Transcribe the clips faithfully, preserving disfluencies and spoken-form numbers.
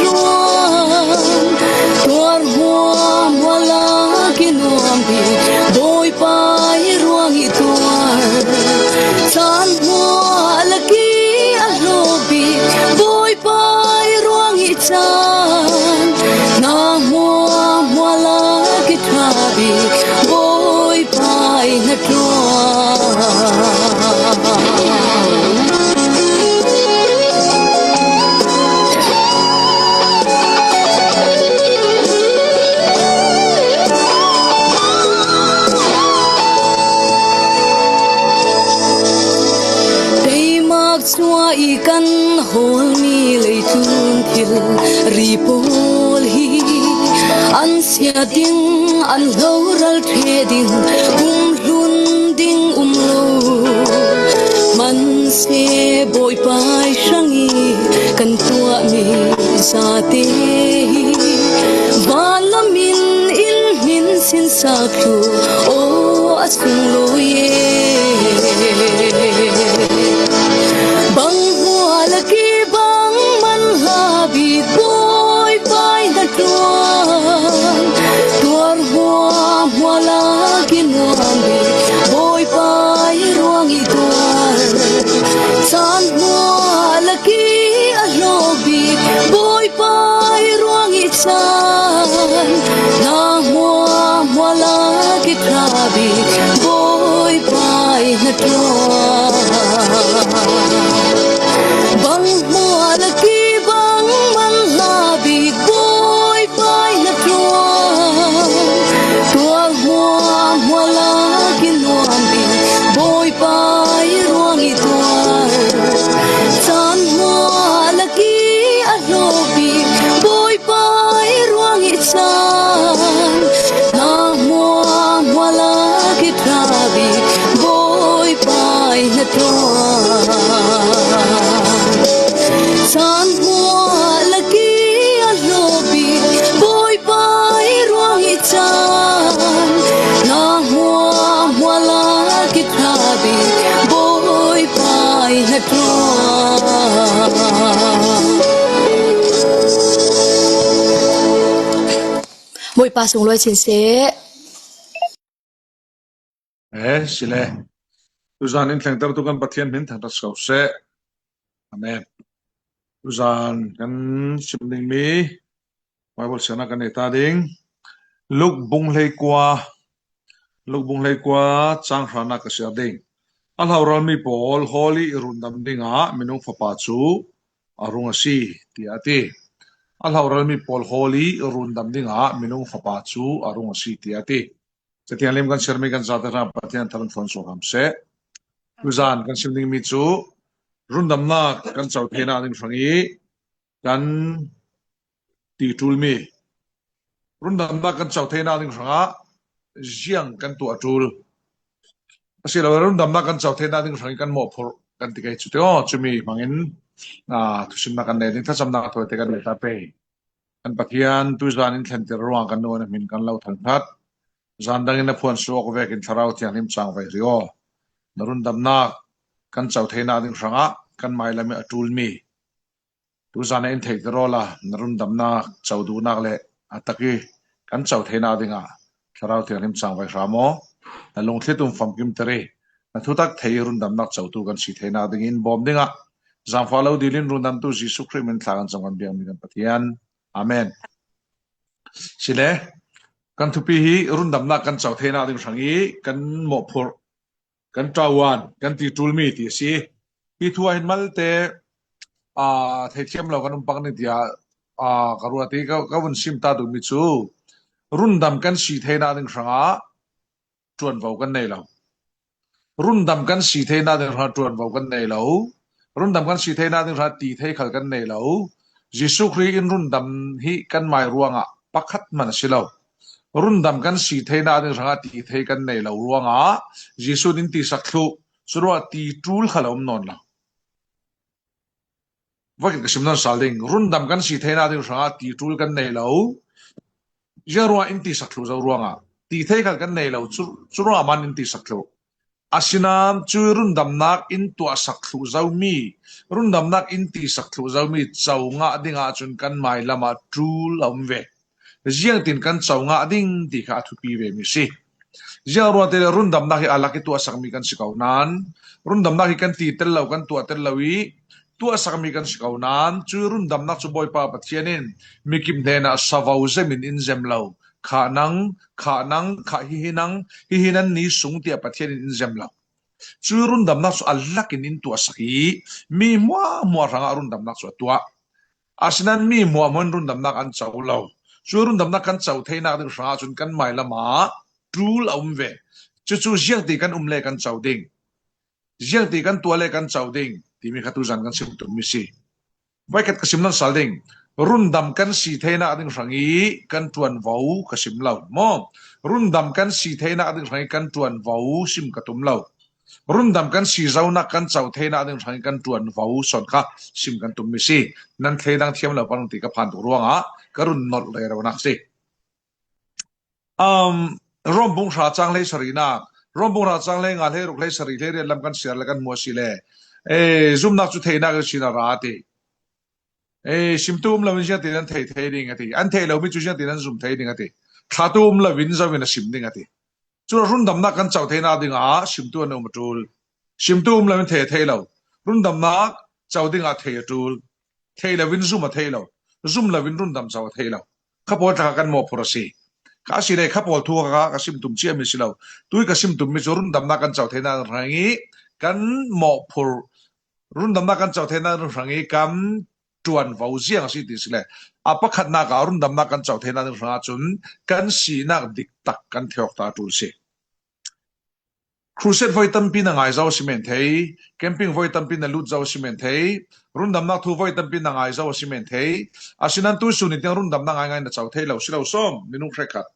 tuar, tuar hmuahhmuah lak i nuam bik, Bawipa i ruang i tuar. Caan hmuah lak i a hlawk bik, Bawipa i ruang i caan. Na hmuahhmuah lak i ṭha bik, Bawipa i hnaṭuan. Teimak chua i kan hawlmi leitung thilri pawl hi an siat ding, an hloral ṭheh ding, um hlun ding um lo. Hmanhsehlaw Bawipa i hrang i kan tuahmi zate hi van lamin in hmin sinsak thlu aw a sunglawi e. Bang hmuah lak i bang man hla bik, Bawipa i hnaṭuan. Tuar hmuahhmuah lak i nuam bik, Bawipa i ruang i tuar. Caan hmuah lak i a hlawk bik, Bawipa i ruang i caan. Na hmuahhmuah lak i ṭha bik, Bawipa i hnaṭuan. Bang hmuah lak i bang man hla bik, Bawipa i hnaṭuan. Tuar hmuahhmuah lak i nuam bik, Bawipa i ruang i tuar. Caan hmuah lak i a hlawk bik, Bawipa i ruang i caan. Na hmuahhmuah lak i ṭha bik, Bawipa i hnaṭuan. Caan hmuah lak i a hlawk bik, Bawipa i ruang i caan. Na hmuahhmuah lak i ṭha bik, Bawipa i hnaṭuan. Bawipa sunglawi chin seh. E, si le. Tuzan in thlengtertu kan Pathian hmin thangṭhat si ko seh. Amen. Tuzan kan sim ding mi Baibal siarna kan nei ta ding. Luk bung hleikua, Luk bung hleikua chang hrana ka siar ding. A hloral mi pawl hawl i rundam dingah minung fapa cu a rung a si, tiah a ti. A hloral mi pawl hawl i rundam dingah minung fapa cu a rung a si, tiah a ti. Cathiang lim kan siarmi kan zate hrang Pathian thar in thawn suak hram seh. Tuzan kan sim dingmi cu rundamnak kan co theinak ding hrang i kan ti ṭulmi, rundamnak kan co theinak ding hrangah ziang kan tuah ṭul. Asiloah rundamnak kan co theinak ding hrang i kan mawhphurh kan ti kei cu te aw, cumi hmangin, aa, thusimnak kan nei ding, thlacamnak tawite kan nei ta pei. Kan Pathian, tuzan in thlentir ruangah kan nuan a hmin kan lo thangṭhat. Zan dangin a phuan suak vekin Thlarau Thianghlim cang vai hri aw. Na rundamnak kan co theinak ding hrangah kan mailam i a ṭulmi, tuzan ah in theihter awla na rundamnak co duhnak le a tak i kan co theinak dingah Thlarau Thianghlim cang vai hram aw. Na lungthlitum famkimter i na thutak thei i rundamnak cotu kan si theinak dingin bawm dingah zaangfah lo dil in rundamtu Jesuh Khrih min thla kan cam kan biakmi kan Pathian. Amen. Si le, kan thupi hi rundamnak kan co theinak ding hrang i kan mawhphurh, kan ṭuan, kan ti ṭulmi ti a si. Hi thu ah hin malte, aa, theithiam lo kan um pang ni tiah, aa, ka ruat i ka, ka vun sim ta duhmi cu rundam kan si theinak ding hrangah ṭuanvo kan nei lo. Rundam kan si theinak ding hrangah ṭuanvo kan nei lo. Rundam kan si theinak ding hrangah ti thei khal kan nei lo. Jesuh Khrih in rundam hi kan mai ruangah pakhat hman a si lo. Rundam kan si theinak ding hrangah ti thei kan nei lo ruangah Jesuh in ti sak thluh, curuangah ti ṭul khal a um nawn lo. Vakin ka sim nawn sal ding. Rundam kan si theinak ding hrangah ti ṭul kan nei lo. Ziang ruangah in ti sak thluh zo ruangah ti thei khal kan nei lo. Cu, curuangah man in ti sak thluh. Asinain cui rundamnak in tuahsak thluh zomi, rundamnak in tisak thluh zomi co ngah dingah cun kan mai lamah ṭul a um ve. Ziangtin kan co ngah ding ti kha a thupi ve mi si. Ziang ruangah ti le rundamnak hi a lak i tuahsakmi kan si ko nain, rundamnak hi kan ti tel lo, kan tuah tel lo i tuahsakmi kan si ko nain, cui rundamnak cu Bawipa Pathian in mikim hnenah savo zemin in zem lo. Khah nang, khah nang, khah hihi nang, hihi nan ni sung tiah Pathian in in zem lo. Cui rundamnak cu a lakin in tuahsak i mi hmuahhmuah hrangah rundamnak cu a tuah. Asinain mi hmuahhmuah in rundamnak an co lo. Cui rundamnak kan co theinak ding hrangah cun kan mai lamah ṭul a um ve. Cucu ziangti kan um le kan co ding, ziangti kan tuah le kan co ding timi kha tuzan kan sim tummi si. Voikhat ka sim nan sal ding. Rundam kan si theinak ding hrang i kan ṭuanvo ka sim lo maw? Rundam kan si theinak ding hrang i kan ṭuanvo sim ka tum lo. Rundam kan si zonak kan co theinak ding hrang i kan ṭuanvo sawn kha sim kan tummi si. Nan thleidang thiam lo pahnung ti ka phan tuk ruangah ka run nolh reronak si. Um, Rom bung hra cang hlei sarihnak, Rom bung hra cang hlei nga, hlei ruk, hlei sarih, hlei riat lam kan siar le kan hmuh a si le, eh, zumnak cu theinak in sin a ra a ti. Eh, simtu um lo in ziangtin an thei thei ding a ti. An thei lo mi cu ziangtin an zum thei ding a ti. Thlatu um lo in zo in a sim ding a ti. Cun rundamnak kan co theinak dingah simtu an um a ṭul. Simtu um lo in thei a thei lo. Rundamnak co dingah thei a ṭul. Thei lo in zum a thei lo. Zum lo in rundam co a thei lo. Kha pawl tlak kan mawhphurh a si. Kha a si le kha pawl thu kha ka sim tum ciami si lo. Tui ka sim tummi cu rundamnak kan co theinak hrang i kan mawhphurh, rundamnak kan co theinak hrang i kan ṭuanvo ziang a si ti si le, a pakhatnak ah rundamnak kan co theinak ding hrangah cun kan sinak diktak kan theihawk ta a ṭul si. Crusade voi tampi na ngai zo a si men thei, camping voi tampi na lut zo a si men thei, rundamnak thu voi tampi na ngai zo a si men thei. Asinain tuisun ni tiang rundamnak ngaingai na co thei lo si lo sawm, minung hrekkhat.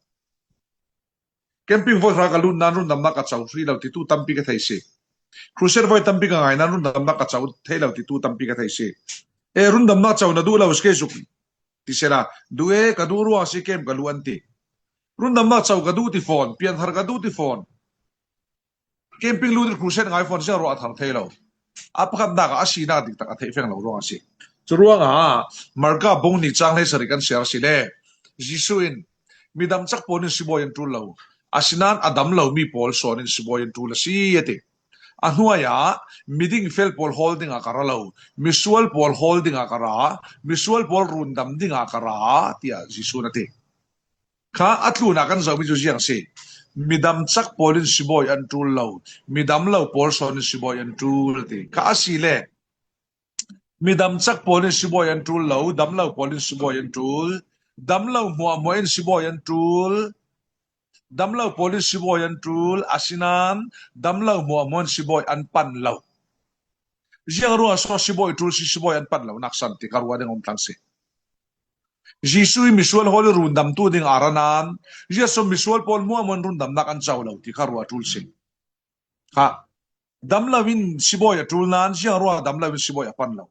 Camping voi hra ka lut nain rundamnak ka co hrih lo titu tampi ka thei si. Crusade voi tampi ka ngai nain rundamnak ka co thei lo titu tampi ka thei si. E, rundamnak co na duh lo si ke zuk ti sela, duh e, ka duh ruang si kem ka lu an ti. Rundamnak co ka duh ti fawn, pianthar ka duh ti fawn. Camping lut in crusade ngai fawn ziang ruah a thar thei lo. A pakhatnak ah a sinak diktak a theih feng lo ruang a si. Cu ruangah Marka bung hnih cang hlei sarih kan siar a si le, Jesuh in midam cak pawl in sibawi an ṭul lo, asinain a dam lomi pawl sawn in sibawi an ṭul a si a ti. A hnuai ah miding fel pawl hawl dingah ka ra lo, misual pawl hawl dingah ka ra, misual pawl rundam dingah ka ra, tiah Jesuh in a ti. Kha a tlunah kan zohmi cu ziang si. Midam cak pawl in sibawi an ṭul lo, midam lo pawl sawn in sibawi an ṭul a ti. Kha a si le, midam cak pawl in sibawi an ṭul lo, dam lo pawl in sibawi an ṭul, dam lo hmuahhmuah in sibawi an ṭul, dam lo pawl in sibawi an ṭul, asinain dam lo hmuahhmuah in sibawi an pan lo. Ziang ruangah so sibawi ṭul si, sibawi an pan lo nak san ti kha ruah ding a um tlang si. Jesuh i misual hawl i rundamtu ding a ra nain, ziasom misual pawl hmuahhmuah in rundamnak an co lo ti kha ruah ṭul si. Kha dam lo in sibawi a ṭul nain, ziang ruangah dam lo in sibawi a pan lo?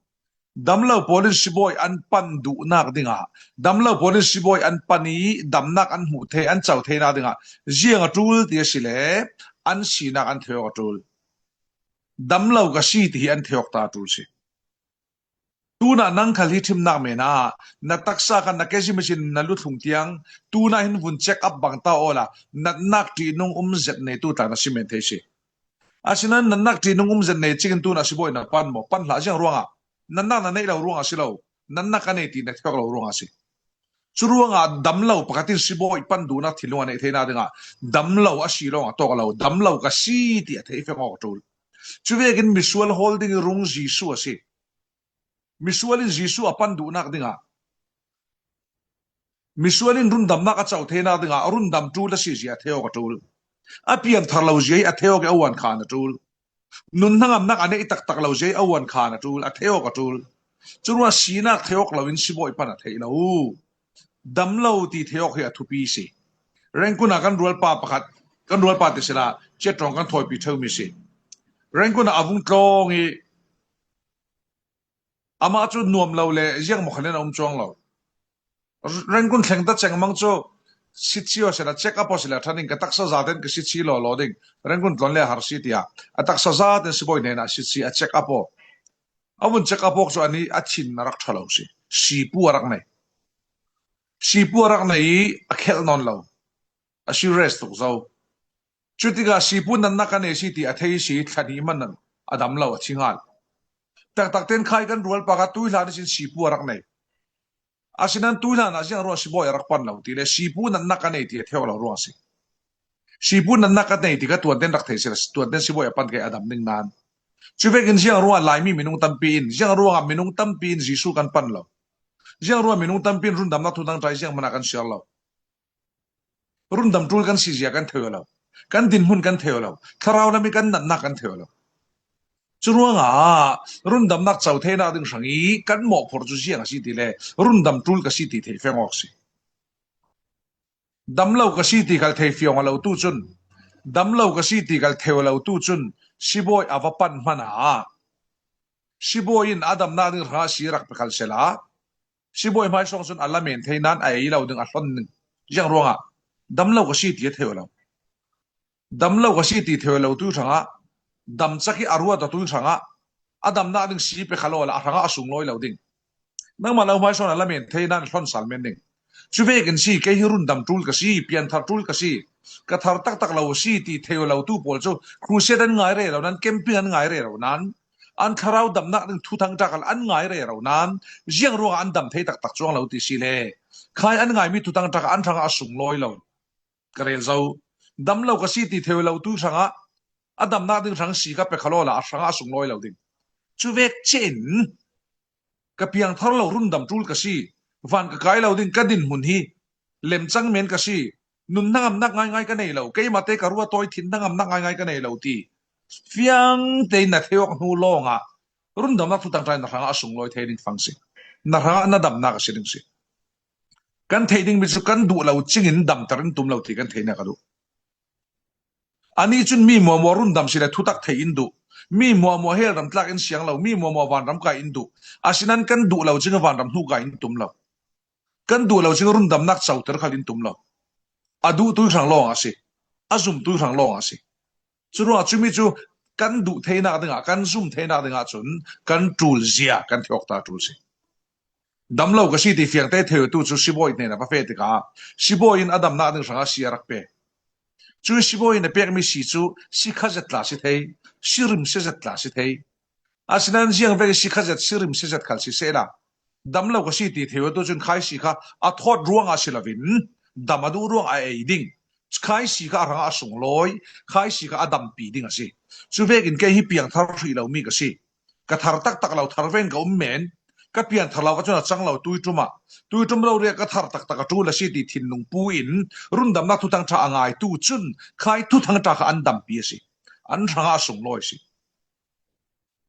Dam lo pawl in sibawi an pan duhnak dingah, dam lo pawl in sibawi an pan i damnak an hmuh thei, an co theinak dingah ziang a ṭul ti a si le, an sinak an theihawk a ṭul. Dam lo ka si ti hi an theihawk ta a ṭul si. Tunah nang khal hi ṭhimnak men ah na taksa kha na kezim ihsin na luthlung tiang tunah hin vun check up bang ta awla natnak ṭihnung um zet neitu tla na si men thei si. Asinain natnak ṭihnung um zet nei cingin tunah sibawi na pan maw? Pan hlah ziang ruangah? Natnak na neih lo ruangah si lo, natnak ka nei ti na theihawk lo ruangah si. Cu ruangah dam lo pakhat in sibawi pan duhnak thinlung a neih theinak dingah dam lo a si lawng a tawk lo, dam lo ka si ti a theih feng awk a ṭul. Cuvekin misual hawl ding i rung Jesuh a si. Misual in Jesuh a pan duhnak dingah, misual in rundamnak a co theinak dingah a rundam ṭul a si zia a theihawk a ṭul. A pianthar lo zia hi a theihawk i a uan khan a ṭul. Nun hnangamnak a neih taktak lo zia hi a uan khan a ṭul, a theihawk a ṭul. Curuangah sinak theihawk lo in sibawi pan a theih lo. Dam lo ti theihawk hi a thupi si. Rengkun ah kan rualpa pakhat, kan rualpa ti sila, ciat ṭawng kan thawipi ṭheumi si. Rengkun ah a vung tlawng i amah cu nuam lo le ziang maw khalin a um cuang lo. Rengkun thleng ta cengmang cu sitsi aw sela, check up aw sela thaning ka taksa zaten ka sitsi lo lo ding. Rengkun tlon le harsi tia. A taksa zaten sibawi nena sitsi a check up aw. A vun check up aw chu ani a thin a rak tha lo si. Sipu a rak nei. Sipu a rak nei a khel non lo. A serious tuk zo. Chutika sipu natna ka nei si ti a thei si thla ni man a dam lo a thi ngal. Taktak ten khai kan rual pa ka tuihlan sin sipu a rak nei. Asinan tuihlan a ziang ruang sibawi a rak pan lo ti le sipu natna ka nei ti a theu lo ruang si. Sipu natna ka nei ti ka tuanten rak thei si la tuanten sibawi a pan kei a dam ning nan. Chuvekin ziang ruang laimi minung tampi in ziang ruang a minung tampi in Jesu kan pan lo. Ziang ruang minung tampi in rundamna thutang tai ziang mana kan siar lo. Rundam tul kan si zia kan theu lo. Kan dinhmun kan theu lo. Thlarau lami kan natna kan theu lo. Churuanga rundamnak chau theina ding hrangi kan mawhphur chu ziang a si ti le rundam tul ka si ti thei feng awk si. Dam lo ka si ti kal thei fiawng a lo tu chun dam lo ka si ti kal theu a lo tu chun sibawi a va pan hmana sibawi in a damnak ding hranga si rak pe khal sela sibawi hmaisawng chun a lamen thei nan a ei lo ding a hlon ding. Ziang ruangah dam lo ka si ti a theu lo. Dam lo ka si ti theu lo tu hrangah dam chak hi a ruat a tu hrangah a damnak ding si pe kha lo la a hrangah a sung lawi lo ding. Nangmah lo hmaisawng a lamen thei nan a hlon sal men ding. Chuvekin si kei hi rundam tul ka si, pianthar tul ka si, ka thar taktak lo si ti theu lo tu pawl chu crusade an ngai rero nan, camping an ngai rero nan, an thlarau damnak ding thuthang takal an ngai rero nan, ziang ruangah an dam thei taktak chuang lo ti si le khai an ngaimi thuthang takal an hrangah a sung lawi lo. Ka rel zo. Dam lo ka si ti theu lo tu hrangah a damnak ding hrang si ka pe kha lo la a hrangah a sung lawi lo ding. Chuvek chin ka piangthar lo rundam tul ka si. Van ka kai lo ding ka dinhmun hi lemchang men ka si. Nun hnangamnak ngaingai ka nei lo. Keimate ka ruatawi thin hnangamnak ngaingai ka nei lo ti. Fiangte in na thei awk hnu lawngah rundamnak thutang tai na hrangah a sung lawi thei ding fang si. Na hrangah na damnak a si ding si. Kan thei ding mi chu kan duh lo chingin damter in tum lo ti kan theihna ka duh. Ani chun mi muamua rundam si le thutak thei in duh. Mi muamua hel ram tlak in siang lo, mi muamua vanram kai in duh. Asinan kan duh lo ching vanram hnu kai in tum lo. Kan duh lo ching rundamnak chauter khal in tum lo. A duh tui hrang lawng a si. A zum tui hrang lawng a si. Churuangah chumi chu kan duh theinak dingah, kan zum theinak dingah chun kan tul zia kan thei awk ta tul si. Dam lo ka si ti fiangte theu tu chu sibawi hnena va fe tikah sibawi in a damnak ding hrangah si a rak pe. Chu sibawi in a pekmi si chu si kha zet tla si thei, si rim si zet tla si thei. Asinan ziang vek si kha zet si rim si zet khal si sela dam lo ka si ti theu tu chun khai si kha a thawt ruangah si lovin dam a duh ruangah a ei ding. Khai si kha a hrangah a sung lawi, khai si kha a dampi ding a si. Chuvekin kei hi piangthar hrih lo mi ka si. Ka thar taktak lo thar ven ka um men. Ka pianthar lo ka chun a chang lo tui ṭuma. Tui ṭum lo ria ka thar taktak a ṭul a si ti thinlung pu in rundamnak thuthang ṭha a ngai tu chun khai thuthang ṭha kha an dampi a si. An hrangah a sung lawi si.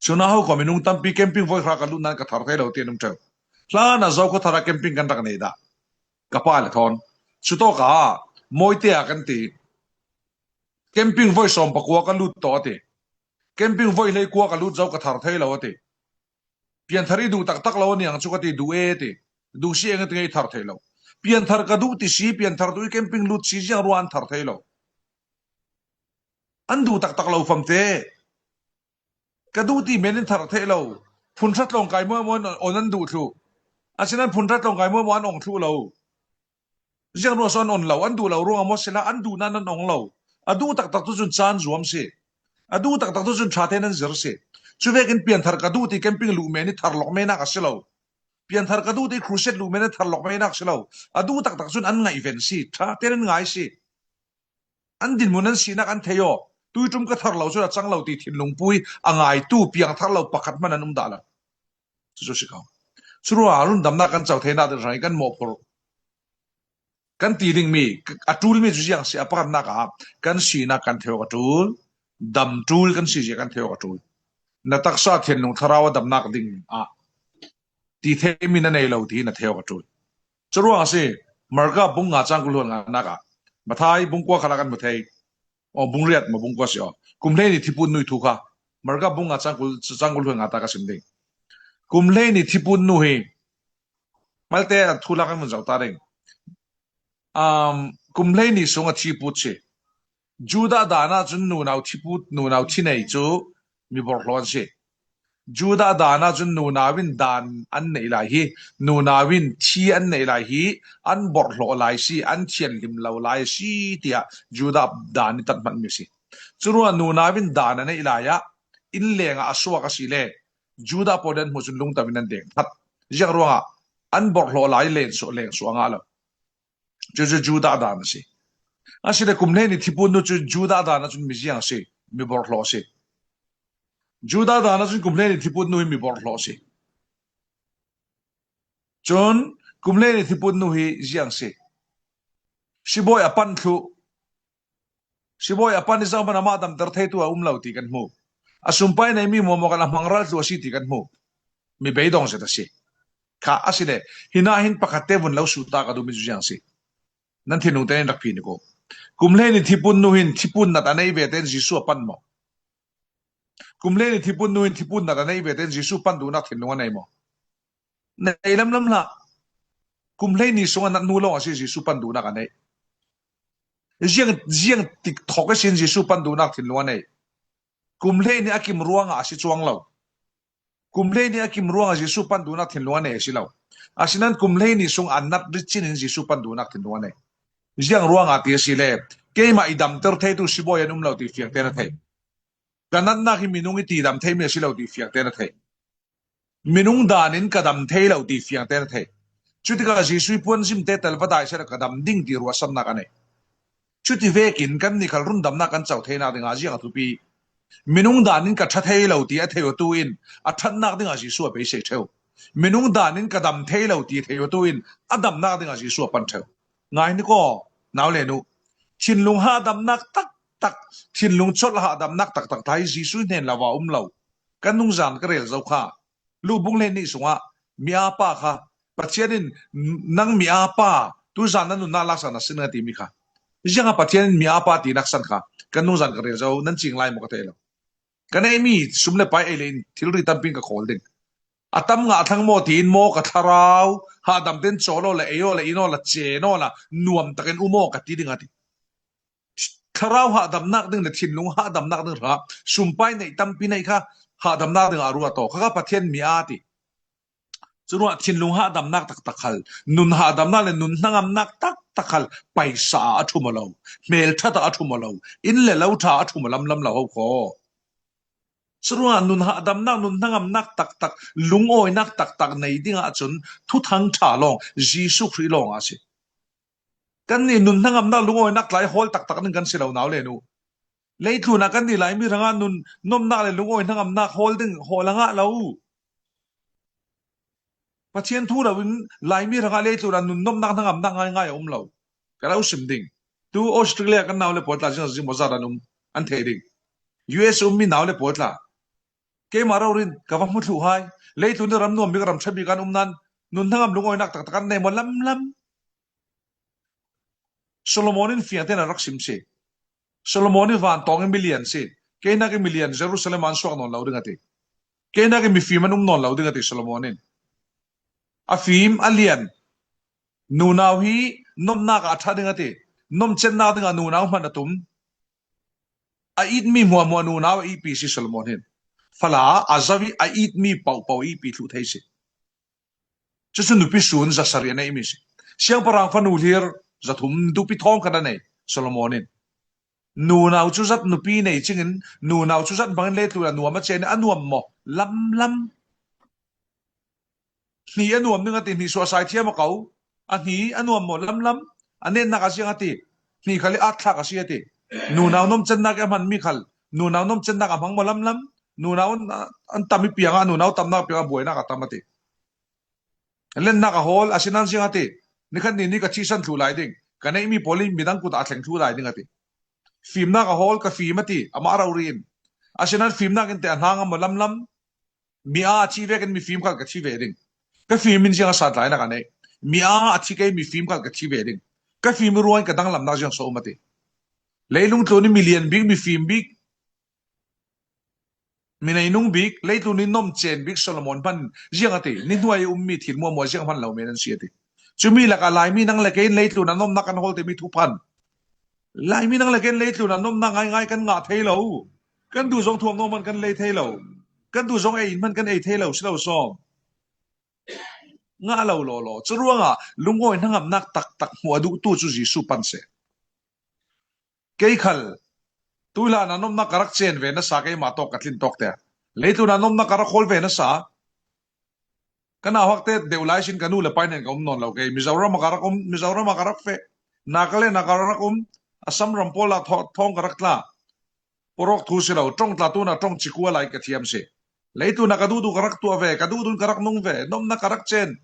Chuna ho ka minung tampi camping voi hra ka lut nan ka thar thei lo ti an um ṭeu. Hlan a zo ka thar a camping kan rak nei dah. Ka pa le thawn. Chutawka mawite a kan ti. Camping voi sawm pakua ka lut tawh a ti. Camping voi hlei kua ka lut zo ka thar thei lo a ti. Pianthar i duh taktak lo a niang chu ka ti duh e ti. Duh si eng a ti ngei thar thei lo. Pianthar ka duh ti si, pianthar duh i camping lut si ziang ruan thar thei lo. An duh taktak lo famte. Ka duh ti men in thar thei lo. Phun hrat lawng kai muamua on an duh thlu. Asinan phun hrat lawng kai muamua an ong thlu lo. Ziang ruang sawn on lo, an duh lo ruang a maw sila, an duh nan an ong lo. A duh taktak tu chun chan zuam si. A duh taktak tu chun ṭha te nan zir si. Chuvekin pianthar ka duh ti camping luh men i thar lawk menak a si lo. Pianthar ka duh ti crusade luh men i thar lawk menak si lo. A duh taktak chun an ngaihven si, ṭha te nan ngai si. An dinmun an sinak an thei aw. Tui ṭum ka thar lo chun a chang lo ti thinlung pui a ngaitu piangthar lo pakhat hman an um dah lo. Chu chu si kho. Churuangah rundamnak kan chau theina ding hrangin kan mawhphur. Kan ti ding mi, a ṭul mi chu ziang si a pakhatnak ah kan sinak kan theu ka ṭul. Dam ṭul kan si zia kan theu ka ṭul. Na taksa thinlung thlarau a damnak ding ah ti thei mi na nei lo ti na theu ka ṭul. Churuang a si, Marka bung nga chang kul hluan nganak ah. Mathai bung kua khala kan mu thei. Aw, bung riat ma bung kua si aw. Kum hlei ni thipun nui thu kha. Marka bung nga chang kul, chang kul hluan nga ta ka sim ding. Kum hlei ni thipun nu hi. Malte a thu la kan mun zau ta ding. um, kum hleini sung a thiput si. Judah dan ah cun nunau thiput, nunau thi nei cu mi borhhlawh an si. Judah dan ah cun nunau in dan an neih lai hi, nunau in thi an neih lai hi, an borhhlawh lai si, an thianhlim lo lai a si, tiah Judah dan i tat hmanmi a si. Curuangah nunau in dan a neih lai ah inn lengah a suak a si le Judah pawl in an hmuh cun lungto in an deng that. Ziang ruangah an borhhlawh lai leng suah, leng suah a ngah lo. Cucu Judah dan a si. Asile kum hleini thiput nu cu Judah dan ah cun mi ziang a si, mi borhhlawh a si. Judah dan ah cun kum hleini thiput nu hi mi borhhlawh a si. Cun kum hleini thiput nu hi ziang si. Sibawi a pan thluh. Sibawi a pan i zohman amah damter theitu a um lo ti kan hmu. A sumpai neimi hmuahhmuah kan a hmangral thluh a si ti kan hmu. Mi beidong zet a si. Kha asile, hinah hin pakhat te vun lo suhtak a duhmi cu ziang si. Nan thinlung te in rak phin ko. Kum hleini thiput nu hin thiput nat a nei ve tein Jesuh a pan maw? Kum hleini thiput nu hin thiput nat a nei ve tein Jesuh pan duhnak thinlung a nei maw? Nei lamlam hlah. Kum hleini sung a nat nu lawng a si Jesuh pan duhnak a nei. Ziang, ziang tik thawk a sin Jesuh pan duhnak thinlung a nei. Kum hleini a kim ruangah a si cuang lo. Kum hleini a kim ruangah Jesuh pan duhnak thinlung a nei a si lo. Asinan kum hleini sung a nat rit cinin Jesuh pan duhnak thinlung a nei. Ziang ruangah ti a si le, keimah i damter theitu sibawi an um lo ti fiang tein a thei. Ka natnak hi minung i tidam theimi a si lo ti fiang tein a thei. Minung dan in ka dam thei lo ti fiang tein a thei. Cutikah Jesuh i puanzim te tel va dai seh ka dam ding ti ruahsannak a nei. Cuti vekin kannih khal rundamnak kan co theinak dingah ziang a thupi. Minung dan in ka ṭha thei lo ti a thei awtu in a ṭhatnak dingah Jesuh a beisei ṭheu. Minung dan in ka dam thei lo ti a thei awtu in a damnak dingah Jesuh a pan ṭheu. Ngai ni kaw, nau le nu. Thinlung hahdamnak taktak, thinlung colh hahdamnak taktak tla hi Jesuh hnen lo a um lo. Kan nungzan ka rel zo kha. Luh bung hleihnih sungah mi a pa kha, Pathian in, "Nang mi a pa, tuzan na nunnak laksak na sin," a timi kha. Ziangah Pathian in mi a pa tinak san kha kan nungzan ka rel zo, nan cing lai maw ka thei lo. Ka neihmi sum le pai ei le in thilri tampi in ka khawl ding. A tam ngah thlang maw tiin maw ka thlarau hahdam tein cawl aw le, ei aw le, in aw le, cen aw le, nuam takin um aw ka ti ding a ti. Thlarau hahdamnak ding le thinlung hahdamnak ding hra, sumpai neih tampi neih kha hahdamnak ding a ruat aw. Kha kha Pathian mi a ti. Curuah thinlung hahdamnak taktak khal, nun hahdamnak le nun hnangamnak taktak khal paisa ah a ṭhum aw lo, hmelṭhat ah a ṭhum aw lo, inn le lo ṭha a ṭhum aw lamlam lo ho khaw. Curuah nun hahdamnak, nun hnangamnak taktak, lungawinak taktak nei dingah cun Thuthang ṭha lawng, Jesuh Khrih lawng a si. Kannih nun hnangamnak, lungawinak tlai hawl taktak ding kan si lo, nau le nu. Leitlun ah kannih Laimi hrangah nun nomnak le lungawi hnangamnak hawl ding hawl a ngah lo. Pathian thu lo in Laimi hrangah leitlun ah nun nomnak hnangamnak ngaingai a um lo. Ka lo sim ding. Tu Australia kan nau le pawl tla zing zing maw zat an um, an thei ding. U S ummi nau le pawl tla. Keimah rori in ka va hmu thluh hai. Leitlun i ram nuam bik, ram ṭha bik an um nan nun hnangam lungawinak taktak an nei maw lamlam. Solomon in fiang tein a rak sim si. Solomon in vantawng in milian si. Keinak in milian Jerusalem an suak nawn lo ding a ti. Keinak in mifim an um nawn lo ding a ti Solomon in. A fim, a lian. Nunau hi nomnak ah a ṭha ding a ti. Nomcennak dingah nunau hman a tum. A itmi hmuahhmuah nunau a itpi si Solomon hin. Fala a zo i a itmi pohpoh a itpi thluh thei si. Cucu nupi sun zasarih a neihmi si. Siangpahrang fanu hlir zathum, nupi thawngkhat a nei Solomon in. Nunau cu zat nupi nei cingin, nunau cu zat bangin leitlun a nuam a cen i a nuam maw lamlam. Hnih a nuam ding a ti, hnih suahsai thiam a ko. A hnih a nuam maw lamlam. A netnak a ziang a ti. Hnih khal i atthlak a si a ti. Nunau nomcennak i a hmanmi khal, nunau nomcennak a hmang maw lamlam. Nunau an, an tam i piangah, nunau tamnak piangah buainak a tam a ti. Lennak a hawl, asinan ziang a ti. Nikhat ni ni ka thihsan thluh lai ding. Ka neihmi pawl in midang kut ah a thleng thluh lai ding a ti. Fimnak a hawl, ka fim a ti, amah rori in. Asinan fimnak in te a hnang a maw lamlam. Mi a a thi vekin mifim khal ka thi ve ding. Ka fim in ziang a santlainak a nei. Mi a a thi kei, mifim khal ka thi ve ding. Ka fim i ruangin ka danglamnak ziang so um a ti. Leilung tlun i milian bik, mifim bik, minei nung bik, leitlun i nomcen bik Solomon hman ziang a ti. Ni hnuai i ummi thil hmuahhmuah ziang hman lo men an si a ti. Cumi lakah Laimi nang le kei in leitlun a nomna kan hawlte mi thuphan. Laimi nang le kei in leitlun a nomna ngaingai kan ngah thei lo. Kan duh zong thuam nuam man kan lei thei lo. Kan duh zong ei in man kan ei thei lo si lo sawm. Ngah lo lawlaw. Curuangah lungawi hnangamnak taktak hmuh a duhtu cu Jesuh pan seh. Kei khal tuilan a nomna ka rak cen ve nasa, keimah tawk ka tlin tawk te. Leitlun a nomna ka rak hawl ve nasa. Ka nauhakte deuh lai sin ka nu le pa hnen ka um nawn lo kei. Mizoram ah ka rak um, Mizoram ah ka rak feh. Nagaland ah ka rak um, Assam ram pawl ah thaw-, thawng ka rak tla. Porawk thu si lo, ṭawng tla tuna ṭawng cikua lai ka thiam si. Leitlun a ka duhduh ka rak tuah ve, ka duhdun ka rak nung ve, nomna ka rak cen,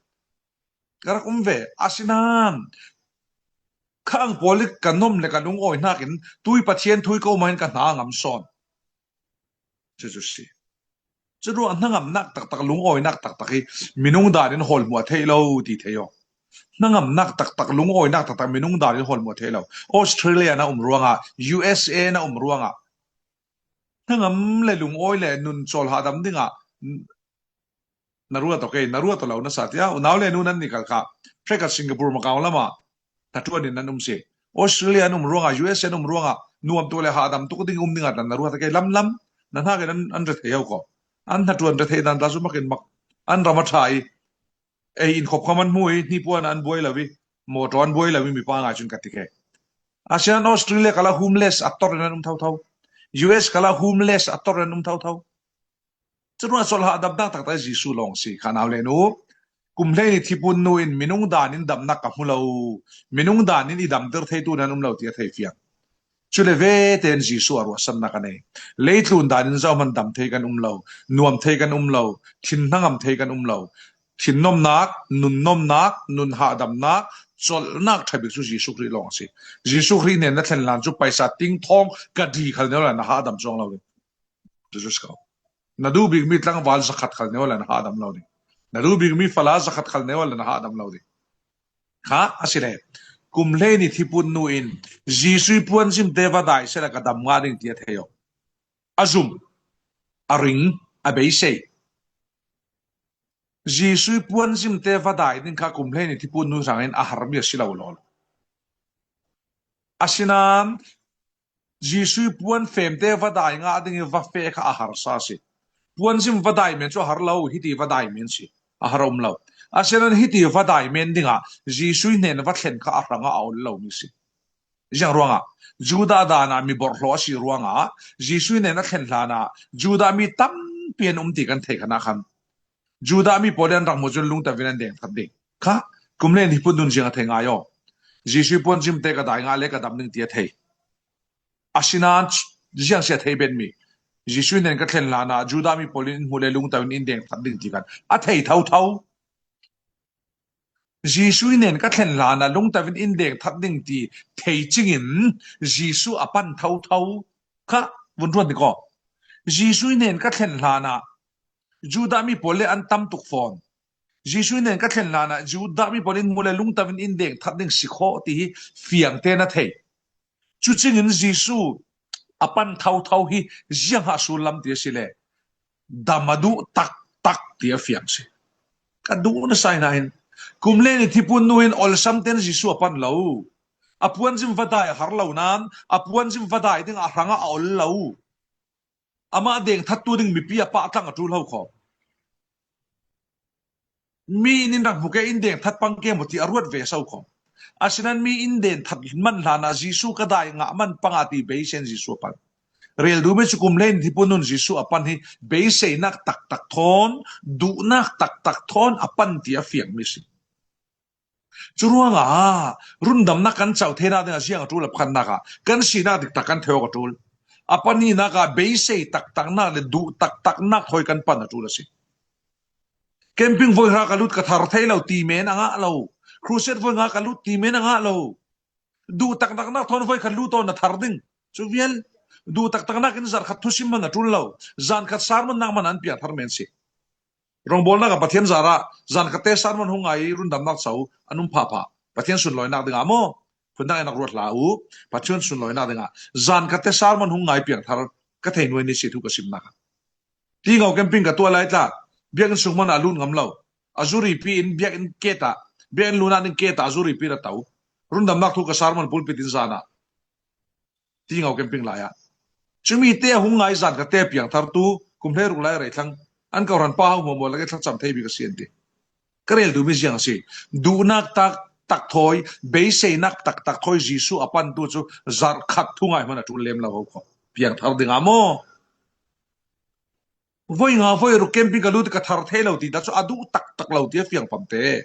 ka rak um ve. Asinan kha ang pawl i ka nom le ka lungawi hnakin tui Pathian thu i ko mahin ka hna a ngam sawn. Cucu si. Curuah hnangamnak taktak, lungawinak taktak hi minung danin hawl hmuh a theih lo ti thei aw. Hnangamnak taktak, lungawinak taktak minung danin hawl hmuh a theih lo. Australia na um ruangah, U S A na um ruangah, hnangam le lungawi le nun cawl hahdam dingah na ruat aw kei, na ruat aw lo nasa tia unau le nu nan ni kal kha. Hrekkhat Singapore, Macau lamah hnaṭuan in nan um si. Australia an um ruangah, U S A an um ruangah nuam tuk le hahdam tuk ding um dingah tla na ruat aw kei. Lamlam na hnakin an, an rethei ho khaw. An hnaṭuan rethei dan tla cu makin mak. An ram a ṭha i, ei in khop kha man hmu i, hnipuan an buai lo i, mawṭaw an buai lo i, mipa ngai cun ka ti kei. Asian Australia kala homeless a tor in an um thotho. U S kala homeless a tor in an um thotho. Curuah cawl hahdamnak taktak Jesuh lawng si kha nau le nu. Kum hleini thipun nu in minung danin damnak ka hmu lo, minung danin i damter theitu nan um lo ti a thei fiang. Cule vete in Jesuh a ruahsannak a nei. Leitlun danin zohman dam thei kan um lo, nuam thei kan um lo, thin hnangam thei kan um lo. Thinnomnak, nunnomnak, nun hahdamnak, colhnak ṭha bik cu Jesuh Khrih lawng a si. Jesuh Khrih hnen na thlen hlan cu paisa ting thawng ka di khal neu lai na hahdam cuang lo ding. Jesuh ko. Na duh bikmi tlangval zakhat khal neu lai na hahdam lo ding. Na duh bikmi fala zakhat khal neu lai na hahdam lo ding. Kha a si le, kum hleini thipun nu in Jesuh i puanzimte va dai sela ka dam ngah ding ti a thei aw. A zum, a ring, a beisei. Jesuh i puanzimte va dai ding kha kum hleini thipun nu hrangin a harmi a si lo law. Asinan Jesuh i puan femte va dai ngah ding i va feh kha a harsa a si. Puanzim va dai men cu a har lo, hiti va dai men si. A har a um lo. Asinan hiti va dai men dingah Jesuh i hnen va thlen kha a hrangah a ol lo mi si. Ziang ruangah Judah dan ah mi borhhlawh a si ruangah Jesuh i hnen a thlen hlanah Judah mi tampi an um ti kan theih khan ah khan Judah mi pawl in an rak hmuh cun lungtavin an deng that ding. Kha, kum hleini thipun nun ziang a thei ngai aw. Jesuh i puanzimte ka dai ngah le ka dam ding ti a thei. Asinan ziang si a thei benmi. Jesuh i hnen ka thlen hlanah Judah mi pawl in in hmuh le lungtavin in deng that ding ti khan a thei thotho. Jesuh i hnen ka thlen hlanah lungtavin in deng that ding ti thei cingin Jesuh a pan thotho. Kha, vun ruat ni kaw. Jesuh i hnen ka thlen hlanah Judah mi pawl le an tam tuk fawn. Jesuh i hnen ka thlen hlanah Judah mi pawl in hmuh le lungtavin in deng that ding si khawh ti hi fiangte na thei. Cucingin Jesuh a pan thotho hi ziang hah sullam ti a si le dam a duh taktak ti a fiang si. Ka duh nasa in ah hin kum hleini thipun nu in olsam ten Jesuh a pan lo. A puanzim va dai a har lo nan a puanzim va dai ding a hrangah a ol lo. Amah deng thattu ding mipi a pah tlang a ṭul ho khaw. Mi in in rak hmu ke, in deng that pang ke maw ti a ruat ve so khaw. Asinan mi in deng that man hlanah Jesuh ka dai ngah man panga ti beisei in Jesuh a pan. Rel duhmi cu kum hleini thipun nun Jesuh a pan hi beiseinak taktak thawn, duhnak taktak thawn a pan ti a fiangmi si. Curuangah rundamnak kan co theinak dingah ziang a ṭul a pakhatnak ah kan sinak diktak kan theu a ṭul. A pahninak ah beisei taktaknak le duh taktaknak thawi kan pan a ṭul a si. Camping voi hra ka lut ka thar thei lo ti men a ngah lo. Crusade voi nga ka lut ti men a ngah lo. Duh taktaknak thawn voi khat lut aw na thar ding. Cu vial duh taktaknak in zarh khat thusim man a ṭul lo. Zan khat sermon nak man an piang thar men si. Rawngbawlnak ah Pathian zarah zan khatte sermon hung ngai i rundamnak co an um phahphah. Pathian sunlawinak dingah maw? Phundang in rak ruat hlah u. Pathian sunlawinak dingah zan khatte sermon hung ngai piang thar ka thei nuai ni si thu ka simnak ah. Tingo camping ka tuah lai tla, biakinn sung man a lut ngam lo. A zuripi in biakinn ket ah Biakinn luna ning ke ta zuri pi na tau. Rundamnak thu ka sermon pulpit in zana. Ti ngau camping lai a. Chumi te hung ngai zan ka te piang thar tu, kum hle ruk lai rei thlang. An ka ran pa hau mo mo la ke thla cham thei bi ka sian ti. Ka rel tu mi ziang si. Duhnak tak tak thoi, beiseinak tak tak thoi Jesu a pan tu chu zar khat thu ngai hman a tu lem lo ho kho. Piang thar ding a mo. Voi nga voi ruk camping ka lut ka thar thei lo ti, ta chu a duh tak tak lo ti a fiang pam te.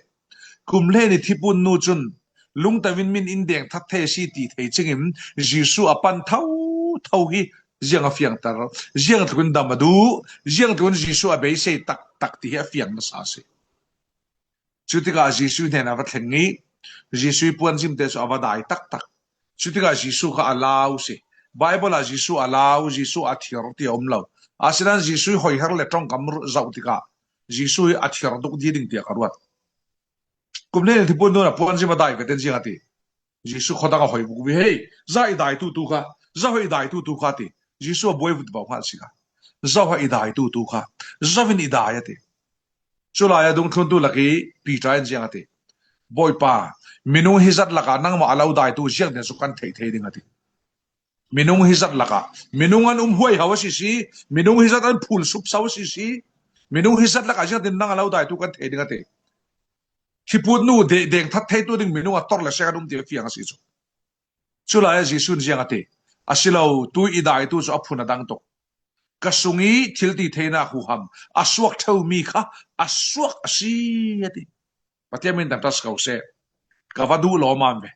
Kum hle ni thipun nu chun, lungtavin min in deng that thei si ti thei chingin, Jesu a pan tho tho hi ziang a fiang tar, ziang tlukin dam a duh, ziang tlukin Jesu a beisei tak tak ti hi a fiang nasa si. Chutikah Jesu hnen a va thleng i, Jesu i puanzim te chu a va dai tak tak. Chutikah Jesu kha a lau si. Bible ah Jesu a lau, Jesu a thir ti a um lo. Asinan Jesu i hoi her le ṭawngkam zauh tikah Jesu i a thir duk di ding ti a ka ruat. Kum hle ni thipun nun a puanzim a dai ve ten ziang a ti. Jesu khodang a hoi vuk vi, hei, za i dai tu tu kha, za hoi i dai tu tu kha ti. Jesu a buai vut bau kha si kha. Za hoi i dai tu tu kha. Za vin i dai a ti. Chulai a dungthluntu lak i Peter in ziang a ti. Bawipa, minung hi zat lakah nangmah a lo dai tu ziang den su kan thei thei ding a ti. Minung hi zat lakah, minung an um huai hau a si si, minung hi zat an phul sup sau a si si, minung hi zat lakah ziang den nang a lo dai tu kan thei ding a ti. Thiput nu de-, deng that thei tu ding minung a tor le sek an um ti a fiang a si chu. Chulai a Jesu in ziang a ti. A si lo, tu i dai tu chu a phun a dang tuk. Ka sung i thil ti theina huham a suak theu mi kha a suak a si a ti. Pathian min tang tas ko se. Ka va duh lo man ve.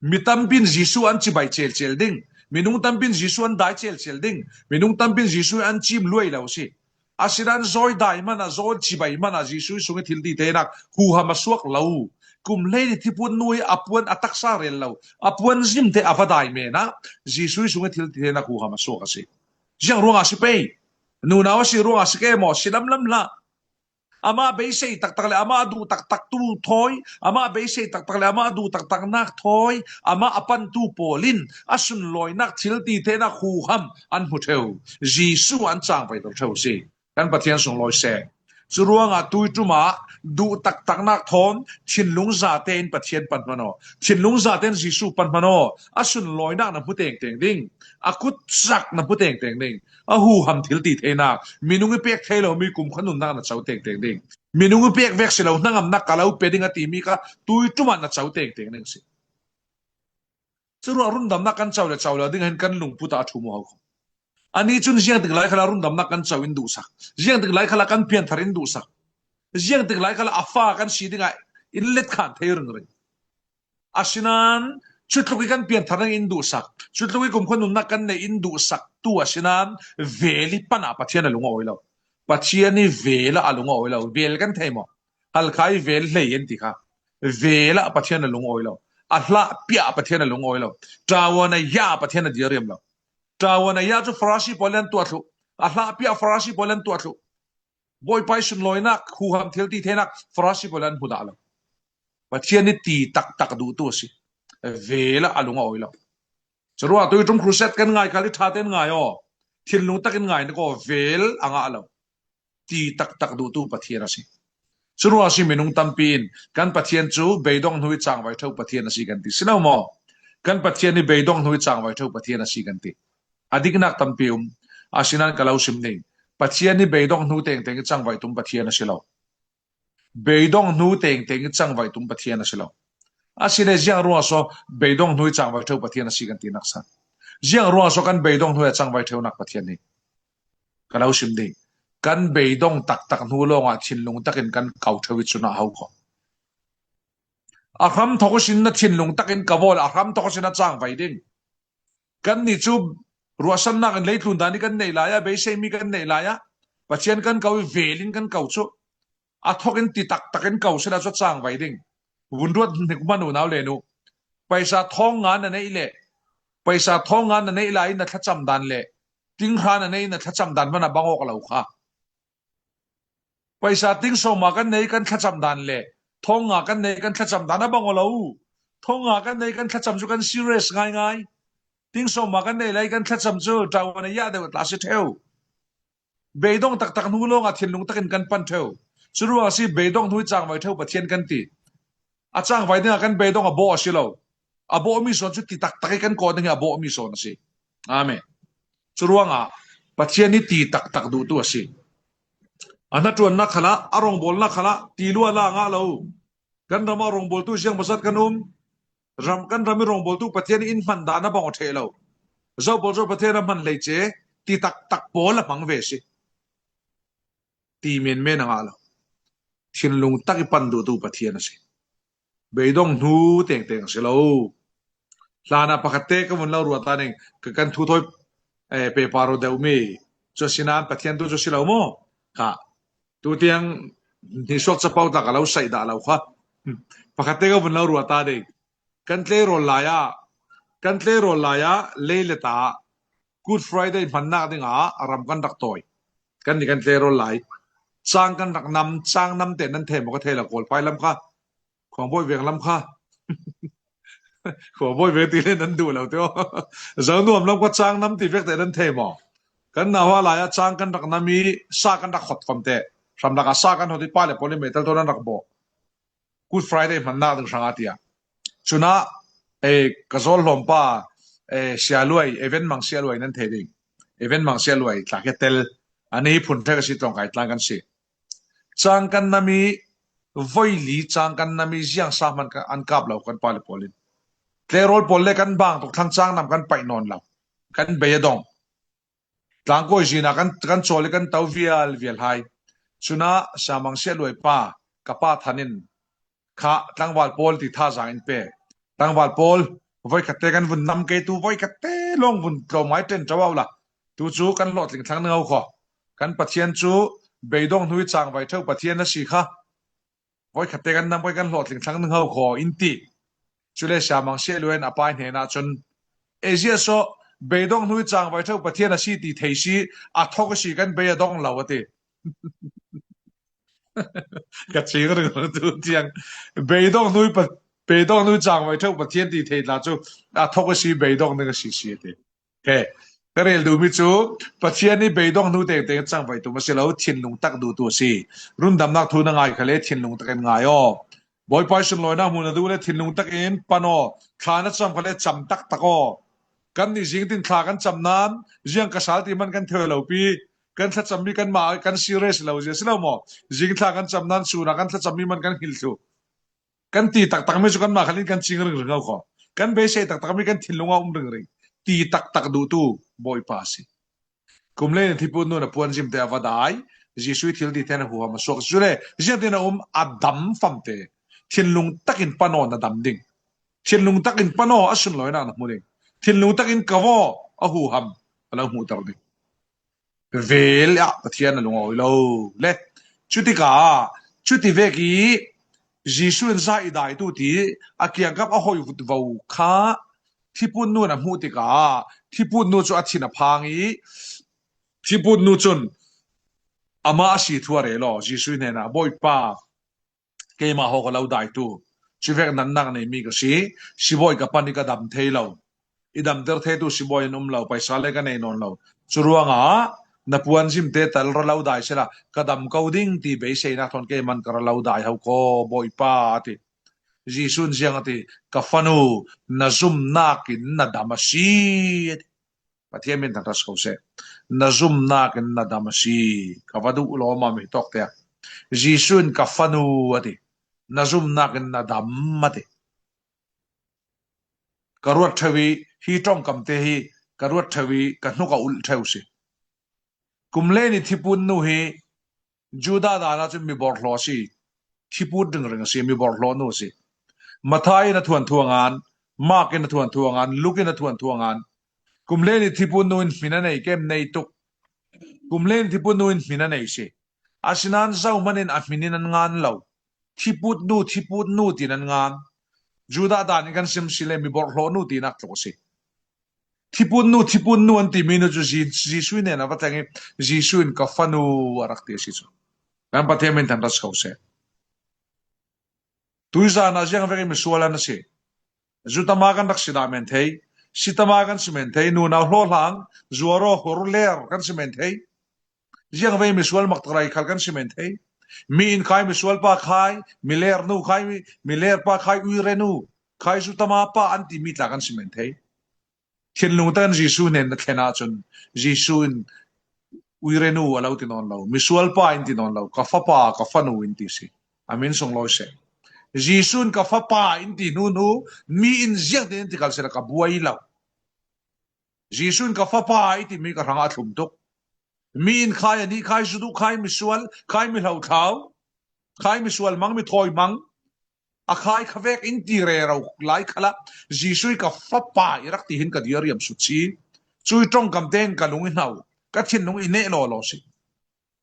Mi tampin Jesu an chibai chel chel ding. Minung tampin Jesu an dai chel chel ding. Minung tampin Jesu an chim luai lo si. Asinan zawi dai mana, zawi chibai mana, Jesu sung i thil ti theina huham a suak lo. Kum hle ni thipun nu i a puan a taksa rel lo. A puanzim te a va dai mena. Jesu sung i thil ti theina huham a suak a si. Ziang ruang a si pei. Nunau a si ruang a si ke mo, si lam lam la. Ama beisei tak tak le ama duh tak tak tu thoi, ama beisei tak tak le ama duh tak tak nak thoi, ama a pan tu pawlin a sunlawinak thil ti theina huham an hmu theu. Jesu an chang pai theu si. Kan Pathian sunglawi se. Churuangah tui ṭumah duh tak tak nak thawn thinlung zate in Pathian pan hman aw. Thinlung zate in Jesu pan hman aw. A sunlawinak na hmu teng teng ding. A kutsak na hmu teng teng ding. A huham thil ti theina. Minung i pek thei lo mi kumkhua nunnak na co teng teng ding. Minung i pek vek si lo hnangamnak ka lo pe ding a ti mi kha tui ṭumah na co teng teng ding si. Churuah rundamnak kan co le co lo ding hin kan lungput ah a ṭhum aw ho. Ani chun ziangtik lai khala rundamnak kan co in duhsak. Ziangtik lai khala kan pianthar in duhsak. Ziangtik lai khala a fa kan si dingah in let khan thei ringring. Asinan chutluk i kan pianthar in duhsak. Chutluk i kumkhua nunnak kan nei in duhsak tu asinan vel i panah Pathian a lung a awi lo. Pathian i vel ah a lung a awi lo. Vel kan thei maw? Halkhai vel hlei en ti kha. Vel ah Pathian a lung awi lo. A hlah piah Pathian a lung awi lo. Tawan a ya Pathian a dir riam lo. Tawan a ya chu Farasi pawl an tuah thluh. A hlah piah Farasi pawl an tuah thluh. Bawipa i sunlawinak, huham thil ti theinak Farasi pawl an hmu dah lo. Pathian i ti tak tak duhtu a si. Vel ah a lung a awi lo. Churuah tui ṭum crusade kan ngai kha i ṭha ten ngai aw. Thinlung takin ngai na ko vel a ngah lo. Ti tak tak duhtu Pathian a si. Churuah si minung tampi in kan Pathian chu beidong hnu i changvai theu Pathian a si kan ti. Si lo maw? Kan Pathian i beidong hnu i changvai theu Pathian a si kan ti. A diknak tampi um. Asinan ka lo sim ding. Pathian i beidong hnu teng teng i changvai tum Pathian a si lo. Beidong hnu teng teng i changvai tum Pathian a si lo. A si le ziang ruang so beidong hnu i changvai theu Pathian a si kan ti naksan. Ziang ruang so kan beidong hnu i changvai theu nak Pathian ni. Ka lo sim ding. Kan beidong tak tak hnu lawngah thinlung takin kan kau theu i chunah hau kho. A hram thok sin na thinlung takin ka bawl a hram thok sin a changvai ding. Kan ni chu ruahsannak in leitlun dan i kan neih lai a, beisei mi kan neih lai a, Pathian kan kau i velin kan kau chu. A thokin ti tak takin kau sila chu a changvai ding. Vun ruat hnik man unau le nu. Paisa thawng nga na neih le. Paisa thawng nga na neih lai na thlacham dan le. Ting hra na neih na thlacham dan man a bang awk lo kha. Paisa ting sawma kan nei kan thlacham dan le. Thawng nga kan nei kan thlacham dan a bang awk lo. Thawng nga kan nei kan thlacham chu kan serious ngai ngai. Ting sawma kan nei lai kan thlacham chu tawan a ya deuh tla si theu. Beidong tak tak hnu lawngah thinlung takin kan pan theu. Churuang si beidong hnu i changvai theu Pathian kan ti. A cangvai dingah kan beidong a bawh a si lo. A bawhmi sawn cu ti taktak i kan kawh ding hi a bawhmi sawn a si. Amen. Curuangah Pathian hi ti taktak duhtu a si. A hnaṭuannak khalah, a rawngbawlnak khalah ti lua la ngah lo. Kan ram a rawngbawltu ziang bazat kan um. Ram, kan ram i rawngbawltu Pathian in hman dan a bang aw ṭheh lo. Zo pawl cu Pathian a hman hleice ti taktak pawl a hmang ve si. Ti menmen a ngah lo. Thinlung tak i pan duhtu Pathian a si. Beidong hnu tengteng a si lo. Hlanah pakhatte ka vun lo ruat ta ding, ka kan thu thawi, eh, pehpar aw deuhmi cu a si nain Pathian tu cu a si lo maw? Kha. Tutiang nisuak capo tak a lo saih dah lo kha. Pakhatte ka vun lo ruat ta ding. Kan tleirawl lai ah, kan tleirawl lai ah lei le ta Good Friday hmannak dingah a ram kan rak tawi. Kan ni kan tleirawl lai. Cang kan rak nam, cang nam te nan thei maw ka thei lo, Kawlpai lam kha. Khuangbawi veng lam kha. Khuangbawi veng ti le nan duh lo te aw. Zonuam lam kha cang nam ti vek te nan thei maw? Kan nauhak lai ah cang kan rak nam i sa kan rak hot khawm te. Hramlak ah sa kan hot i pa le pawl in metal tawh nan rak bawh. Good Friday hmannak ding hrangah tiah. Cunah, eh, ka zawl hlawmpa, eh, Sia Luai, Event Mang Sia Luai nan thei ding. Event Mang Sia Luai, tla khe tel. Ani phun ṭhek a si, tlawngkai tlang kan si. Cang kan nam i voi li cang kan nam i ziang sa hman kan, an kap lo kan pa le pawl in. Tleirawl pawl le kan bang tuk thlang cang nam kan paih nawn lo. Kan bei a dong. Tlangkawi zin ah kan, kan cawl i kan to vial vial hai. Cunah Sia Mang Sia Luai pa, ka pa Than in kha tlangval pawl ti thazaang in pe. Tlangval pawl, voikhatte kan vun nam kei tu, voikhatte lawng vun tlawmngai ṭen ṭo au la. Tu cu kan hlawhtling thlang ning ho khaw. Kan Pathian cu beidong hnu i cangvai ṭheu Pathian a si kha. Voikhatte kan nam kei kan hlawhtling thlang ning ho khaw in ti. Cule Sia Mang Sia Luai in a pa hnenah cun, "Ei ziah sawh, beidong hnu i cangvai ṭheu Pathian a si ti thei si, a thawk a si kan bei a dong lo," a ti. Ka cing ringring tu tiang. Beidong hnu i pa-, beidong hnu i cangvai ṭheu Pathian ti thei tla cu a thawk a si, beidong ding a si si a ti. He, ka rel duhmi cu Pathian i beidong hnu tengteng cangvai tum a si lo, thinlung tak duhtu a si. Rundamnak thu na ngai khal le thinlung takin ngai aw. Bawipa i sunlawinak hmu na duh le thinlung takin pan aw. Thla na cam khal le cam taktak aw. Kan nih zing tin thla kan cam nan, ziang ka sal ti man kan theu lo pi. Kan thlacammi kanmah kan serious lo zia si lo maw? Zing thla kan cam nan, sun ah kan thlacammi man kan hngilh thlu. Kan ti taktakmi cu kanmah khal in kan cing ringring ho khaw. Kan beisei taktakmi kan thinlung ah um ringring. Ti taktak duhtu Bawipa a si. Kum lei nih thiput nu na puanzim te a va dai. Jesuh i thil ti te na huham a suak. Cule, ziangtin a um a dam famte. Thinlung takin pan aw na dam ding. Thinlung takin pan aw a sunlawinak na hmu ding. Thinlung takin ka vaw a huham a lo hmuhter ding. Vel ah Pathian a lungawi lo le. Cutikah, cuti vek i Jesuh in za i daitu ti a kiangkap a hoih vutvo kha thiput nu in a hmuh tikah thiput nu cu a thin a phang i thiput nu cun amah a si thu a rel aw. Jesuh hnenah, "Bawipa, keimah haw ka lo daitu, cuvek natnak neimi ka si, sibawi ka pan i ka dam thei lo. I damter theitu sibawi an um lo, paisa le ka nei nawn lo. Curuangah na puanzim te tal ra lo dai sela, ka dam ko ding ti beiseinak thawn keiman ka ra lo dai ho kaw, Bawipa," a ti. Jesuh in ziang a ti, "Ka fanu, na zumnak in na dam a si," a ti. Pathian min thangṭhat ko seh. Na zumnak in na dam a si. Ka va duh lawmam hi tawk tiah. Jesuh in, "Ka fanu," a ti. Na zumnak in na dam a ti. Ka ruat ṭheu i hi ṭongkam te hi ka ruat ṭheu i ka hnuk a ulh ṭheu si. Kum lei nih thiput nu hi Judah dan ah cun mi borhhlawh a si. Thiput ringring a si, mi borhhlawh nu a si. Matthai in a thuanthu a ngan, Mark in a thuanthu a ngan, Luke in a thuanthu a ngan. Kum lei nih thiput nu in hmin a nei, kem nei tuk. Kum lei nih thiput nu in hmin a nei si. Asinain zohman in a hmin in an ngan lo. Thiput nu, thiput nu tiin an ngan. Judah dan in kan sim si le mi borhhlawh nu tinak tluk a si. Thiput nu, thiput nu an timi nu cu Ji-, Jesuh hnenah va thleng i Jesuh in, "Ka fanu," a rak ti a si cu. Kan Pathian min thangṭhat ko seh. Tuizan ah ziang vek i misual an a si. Zu tama kan rak si dah men thei, si tama kan si men thei, nunau hlawhlang, zuaraw hurler kan si men thei. Ziang vei misual maktarai khal kan si men thei. Mi in khai, misual pa khai, miler nu khai, mi, miler pa khai, uire nu khai, zu tama pa an ti mi tla kan si men thei. Thinlung tan Jesu nen na thlena chun Jesu in uire nu a lo ti nawn lo, misual pa in ti nawn lo, ka fapa, ka fanu in ti si. A min sung lawi se. Jesu in ka fapa in ti hnu hnu, mi in ziang tin in ti kal sela ka buai lo. Jesu in ka fapa i ti mi ka hrang a thlum tuk. Mi in khai a nih, khai zu duh, khai misual, khai mi hlo thlau, khai misual mang, mi thawi mang, a khai kha vek in ti rero lai khala, Jesu i ka fapa i rak ti hin ka dia riam sut si. Cui ṭawngkam ten ka lung i hnau, ka thinlung i neh law law si.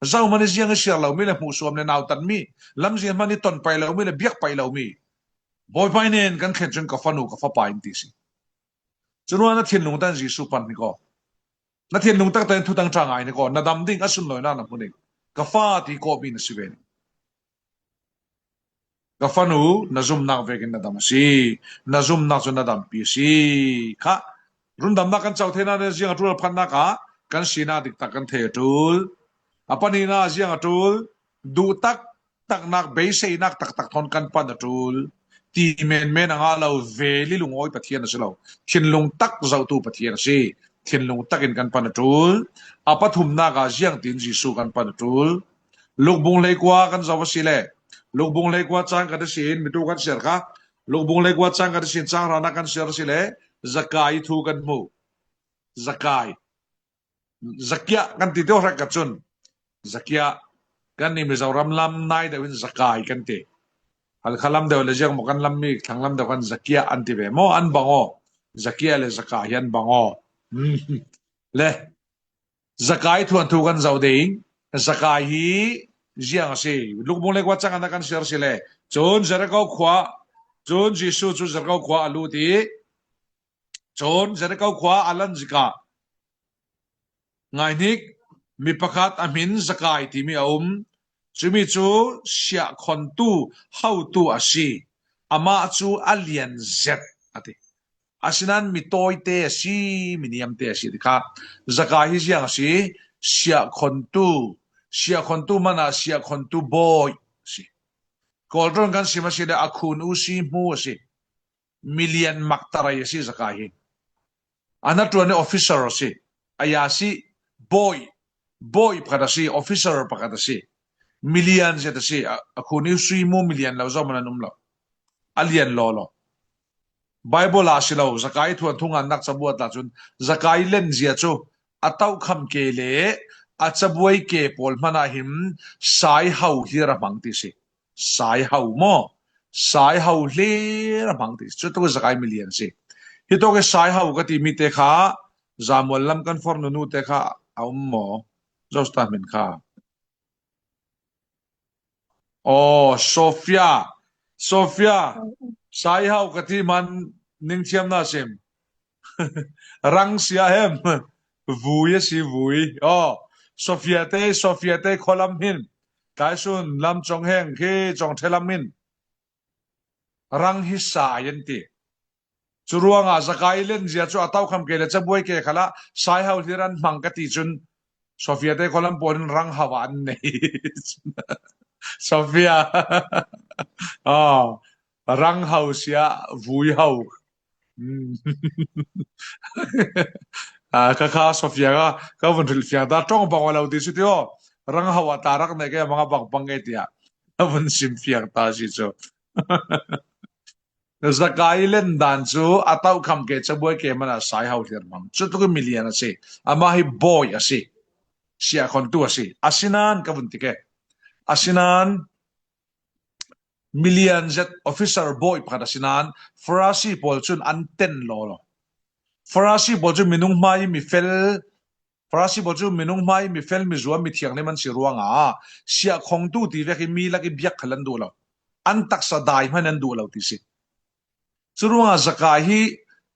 Zohman i ziang i siar lo mi le hmuhsuam le nautan mi, lamzia hman i ton pai lo mi le biak pai lo mi, Bawipa i nen kan thlen chun ka fanu, ka fapa in ti si. Cun ruang na thinlung tan Jesu pan ni ko. Na thinlung tak tan thutang ṭha ngai ni ko. Na dam ding a sunlawina na hmu ding. Ka fa ti ko mi na si ve. Ka fanu na zumnak vekin na dam a si. Na zumnak cu na dampi a si. Kha, rundamnak kan co theinak le ziang a ṭul phatnak ah kan sinak diktak kan thei a ṭul. A panihnak ziang a ṭul. Duh tak taknak beiseinak taktak thawn kan pan a ṭul. Ti menmen a ngah lo, veli lungawi Pathian a si lo. Thinlung tak zohtu Pathian a si. Thinlung takin kan pan a ṭul. A pathumnak ah ziangtin Jesu kan pan a ṭul. Lukbung hleikua kan zoh a si le, Lukbung hleikua cang kan i sin, mitu kan siar kha. Lukbung hleikua cang kan i sin, cang hranak kan siar a si le, Zakai thu kan hmu. Zakai. Zakiah kan ti deuh hrek ka cun. Zakiah kan ni Mizoram lam nai deuh in Zakai kan ti. Halkha lam deuh le ziang maw kan lam mi, thlang lam deuh kan Zakiah an ti ve maw, an bang aw. Zakiah le Zakai hi an bang aw. Le, Zakai thuanthu kan zoh ding. Zakai hi ziang a si. Lukbung hleikua cang an kan siar si le. Cun Jeriko khua, cun Jesu cu Jeriko khua a lut i, cun Jeriko khua a lan zikah, ngaihnik, mi pakhat a hmin Zakai timi a um. Cumi cu siahkhontu hotu a si. Amah cu a lian zet a ti. Asinain mi tawite a si, mi niamte a si ti kha. Zakai hi ziang a si, siahkhontu, siahkhontu hmanah siahkhontu bawi a si. Kawlrawn kan sim a si le a khun u si hmu a si. Milian maktarai a si Zakai hi. A hnaṭuan hi officer a si. A ya si bawi, bawi pakhat a si, officer pakhat a si. Milian zet a si. A, a khun u si hmu milian lo zohman an um lo. A lian law law. Baibal ah a si lo, Zakai thuanthu ngannak cabu a tla cun Zakai lenzia cu a tohkham ke le a cabuai ke pawl hmanah hin sai ho hlir a hmang ti si. Sai ho maw? Sai ho hlir a hmang ti si. Cutuk Zakai milian si. Hitawk i sai ho ka timi te kha Zamual lam kan fornunu te kha a um maw? Josta min kha. Aw, Sofia. Sofia. Sai ho ka ti man ningthiam na sim. Rang sia hem. Vui a si vui. Aw, Sofia te, Sofia te khualam hin. Taisun lam cong heng khi cong ṭhelam hin. Rang hi sai an ti. Cu ruangah Zakai lenzia cu a tohkham ke le cabuai ke khalah sai ho hlir an hmang ka ti cun Sofia te khualam pawl in rang ho ah an nei. Sofia. Ah, rang ho sia, vui ho. Hmm. Ah, ka kha Sofia ka, ka vun hrilh fiang ta, ṭong bang aw lo ti si ti aw. Rang ho ah ta rak nei ke manga bang bang nge tiah ka vun sim fiang ta si cu. Zakai len dan cu a tohkham ke cabuai ke hmanah sai ho hlir hmang. Cutuk i milian a si. Amah hi bawi a si. Siahkhontu a si. Asinain ka vun ti ke. Asinain milian zet officer bawi pakhat asinain Farasi pawl cun an ten law law. Farasi pawl cu minung hmai mi fel Farasi pawl cu minung hmai, mi fel, mi zuam, mi thianghlim an si ruangah siahkhongtu ti vek hi mi lak i biak khal an duh lo. An taksa dai hman an duh lo ti si. Cu ruangah Zakai hi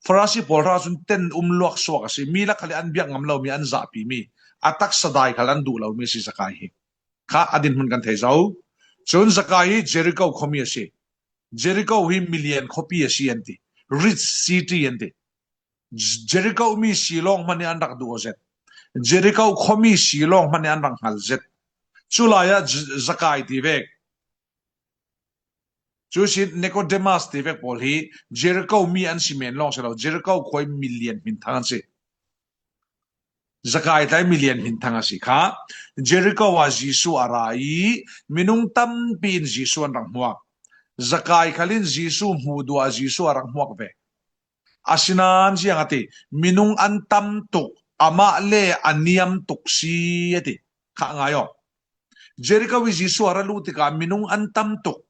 Farasi pawl hra cun ten um luak suak a si. Mi lak khal i an biak ngam lo mi an zahpi mi, a taksa dai khal an duh lo mi a si Zakai hi. Kha a dinhmun kan thei zo. Cun Zakai hi Jeriko khuami a si. Jeriko hi milian khuapi a si an ti. Rich city an ti. Jeriko mi si lawng hmanh nih an rak duh zet. Jeriko khuami si lawng hmanh nih an rak hngal zet. Culai ah Zakai ti vek, cusi Nicodemus ti vek pawl hi Jericho mi an si men lawng si lo, Jericho khua i milian hmin thang an si. Zakai tlai milian hmin thang a si kha. Jericho ah Jesu a ra i minung tampi in Jesu an rak hmuak. Zakai khalin Jesu hmuh duah Jesu a rak hmuak ve. Asinan ziang a ti, minung an tam tuk, amah le a niam tuk si a ti. Kha ngai aw. Jericho i Jesu a ra luh tikah minung an tam tuk.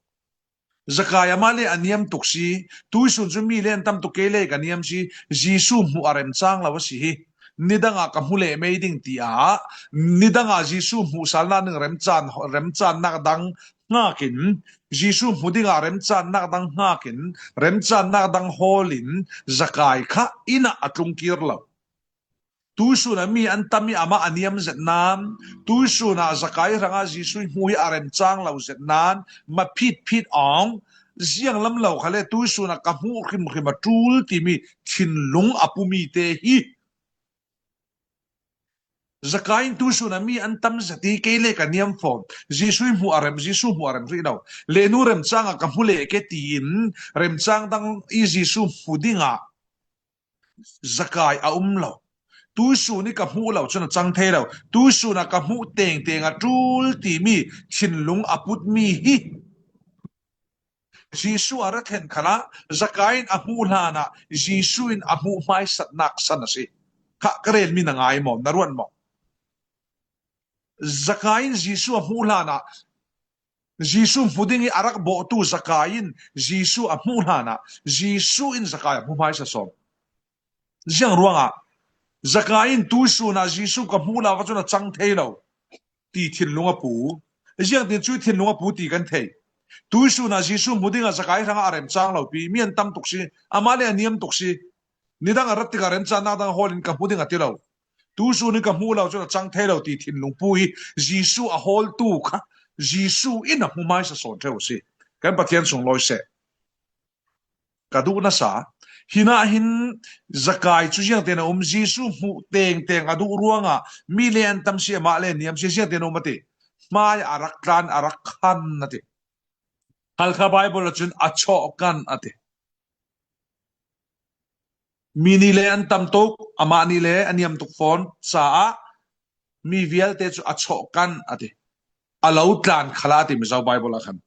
Zakai amah le a niam tuk si, tuisun cu mi le an tam tuk, kei le ka niam si, Jesu hmuh a remcang lo a si hi. Nidangah ka hmu leh mei ding tiah, nidangah Jesu hmuh sal nak ding remcan, remcannak dang hngak in, Jesu hmu dingah remcannak dang hngak in, remcannak dang hawl in, Zakai kha inn ah a tlung kir lo. Tuisun ah mi an tam i amah a niam zet nan, tuisun ah Zakai hrangah Jesu hmuh hi a remcang lo zet nan, ma phit phit awng, ziang lam lo khale, tuisun ah ka hmuh hrimhrim a ṭul timi thinlung a pumi te hi. Zakai in tuisun ah mi an tam zet i kei le ka niam fawn. Jesu hmuh a rem, Jesu hmuh a rem rih lo. Lehnu remcang ah ka hmu leh ke tiin remcang dang i Jesu hmu dingah Zakai a um lo. Tuisun i ka hmuh lo cun a cang thei lo. Tuisun ah ka hmuh tengteng a ṭul timi thinlung a putmi hi. Jesu a ra thlen khalah Zakai in a hmuh hlanah Jesu in a hmuh hmaisatnak san a si. Kha ka relmi na ngai maw, na ruat maw? Zakai in Jesu a hmuh hlanah Jesu hmu ding i a rak bawhtu Zakai in Jesu a hmuh hlanah Jesu in Zakai a hmu hmaisa sawn. Ziang ruangah Zakai in tuisun ah Jesu ka hmuh lo cun a cang thei lo ti thinlung a pu. Ziangtin cu thinlung a pu ti kan thei. Tuisun ah Jesu hmu dingah Zakai hrangah a remcang lo pi, mi an tam tuk si, amah le a niam tuk si. Nidang a rat tikah remcannak dang hawl in ka hmu ding a ti lo. Tuisun in ka hmuh lo cun a cang thei lo ti thinlung pu i Jesu a hawltu kha Jesu in a hmu hmaisa sawn ṭheu a si. Kan Pathian sunglawi seh. Ka duh nasa. Hinah hin Zakai cu ziangtin a um, Jesu hmuh tengteng a duh ruangah mi le an tam si, amah le niam si, ziangtin a um a ti. Hmai a rak tlan, a rak khan a ti. Halkha Bible ahcun a chawhkan a ti. Mi nih le an tam tuk, amah nih le a niam tuk fawn caah mi vialte cu a chawhkan a ti. A lo tlan khalah a ti Mizo Bible ah khan.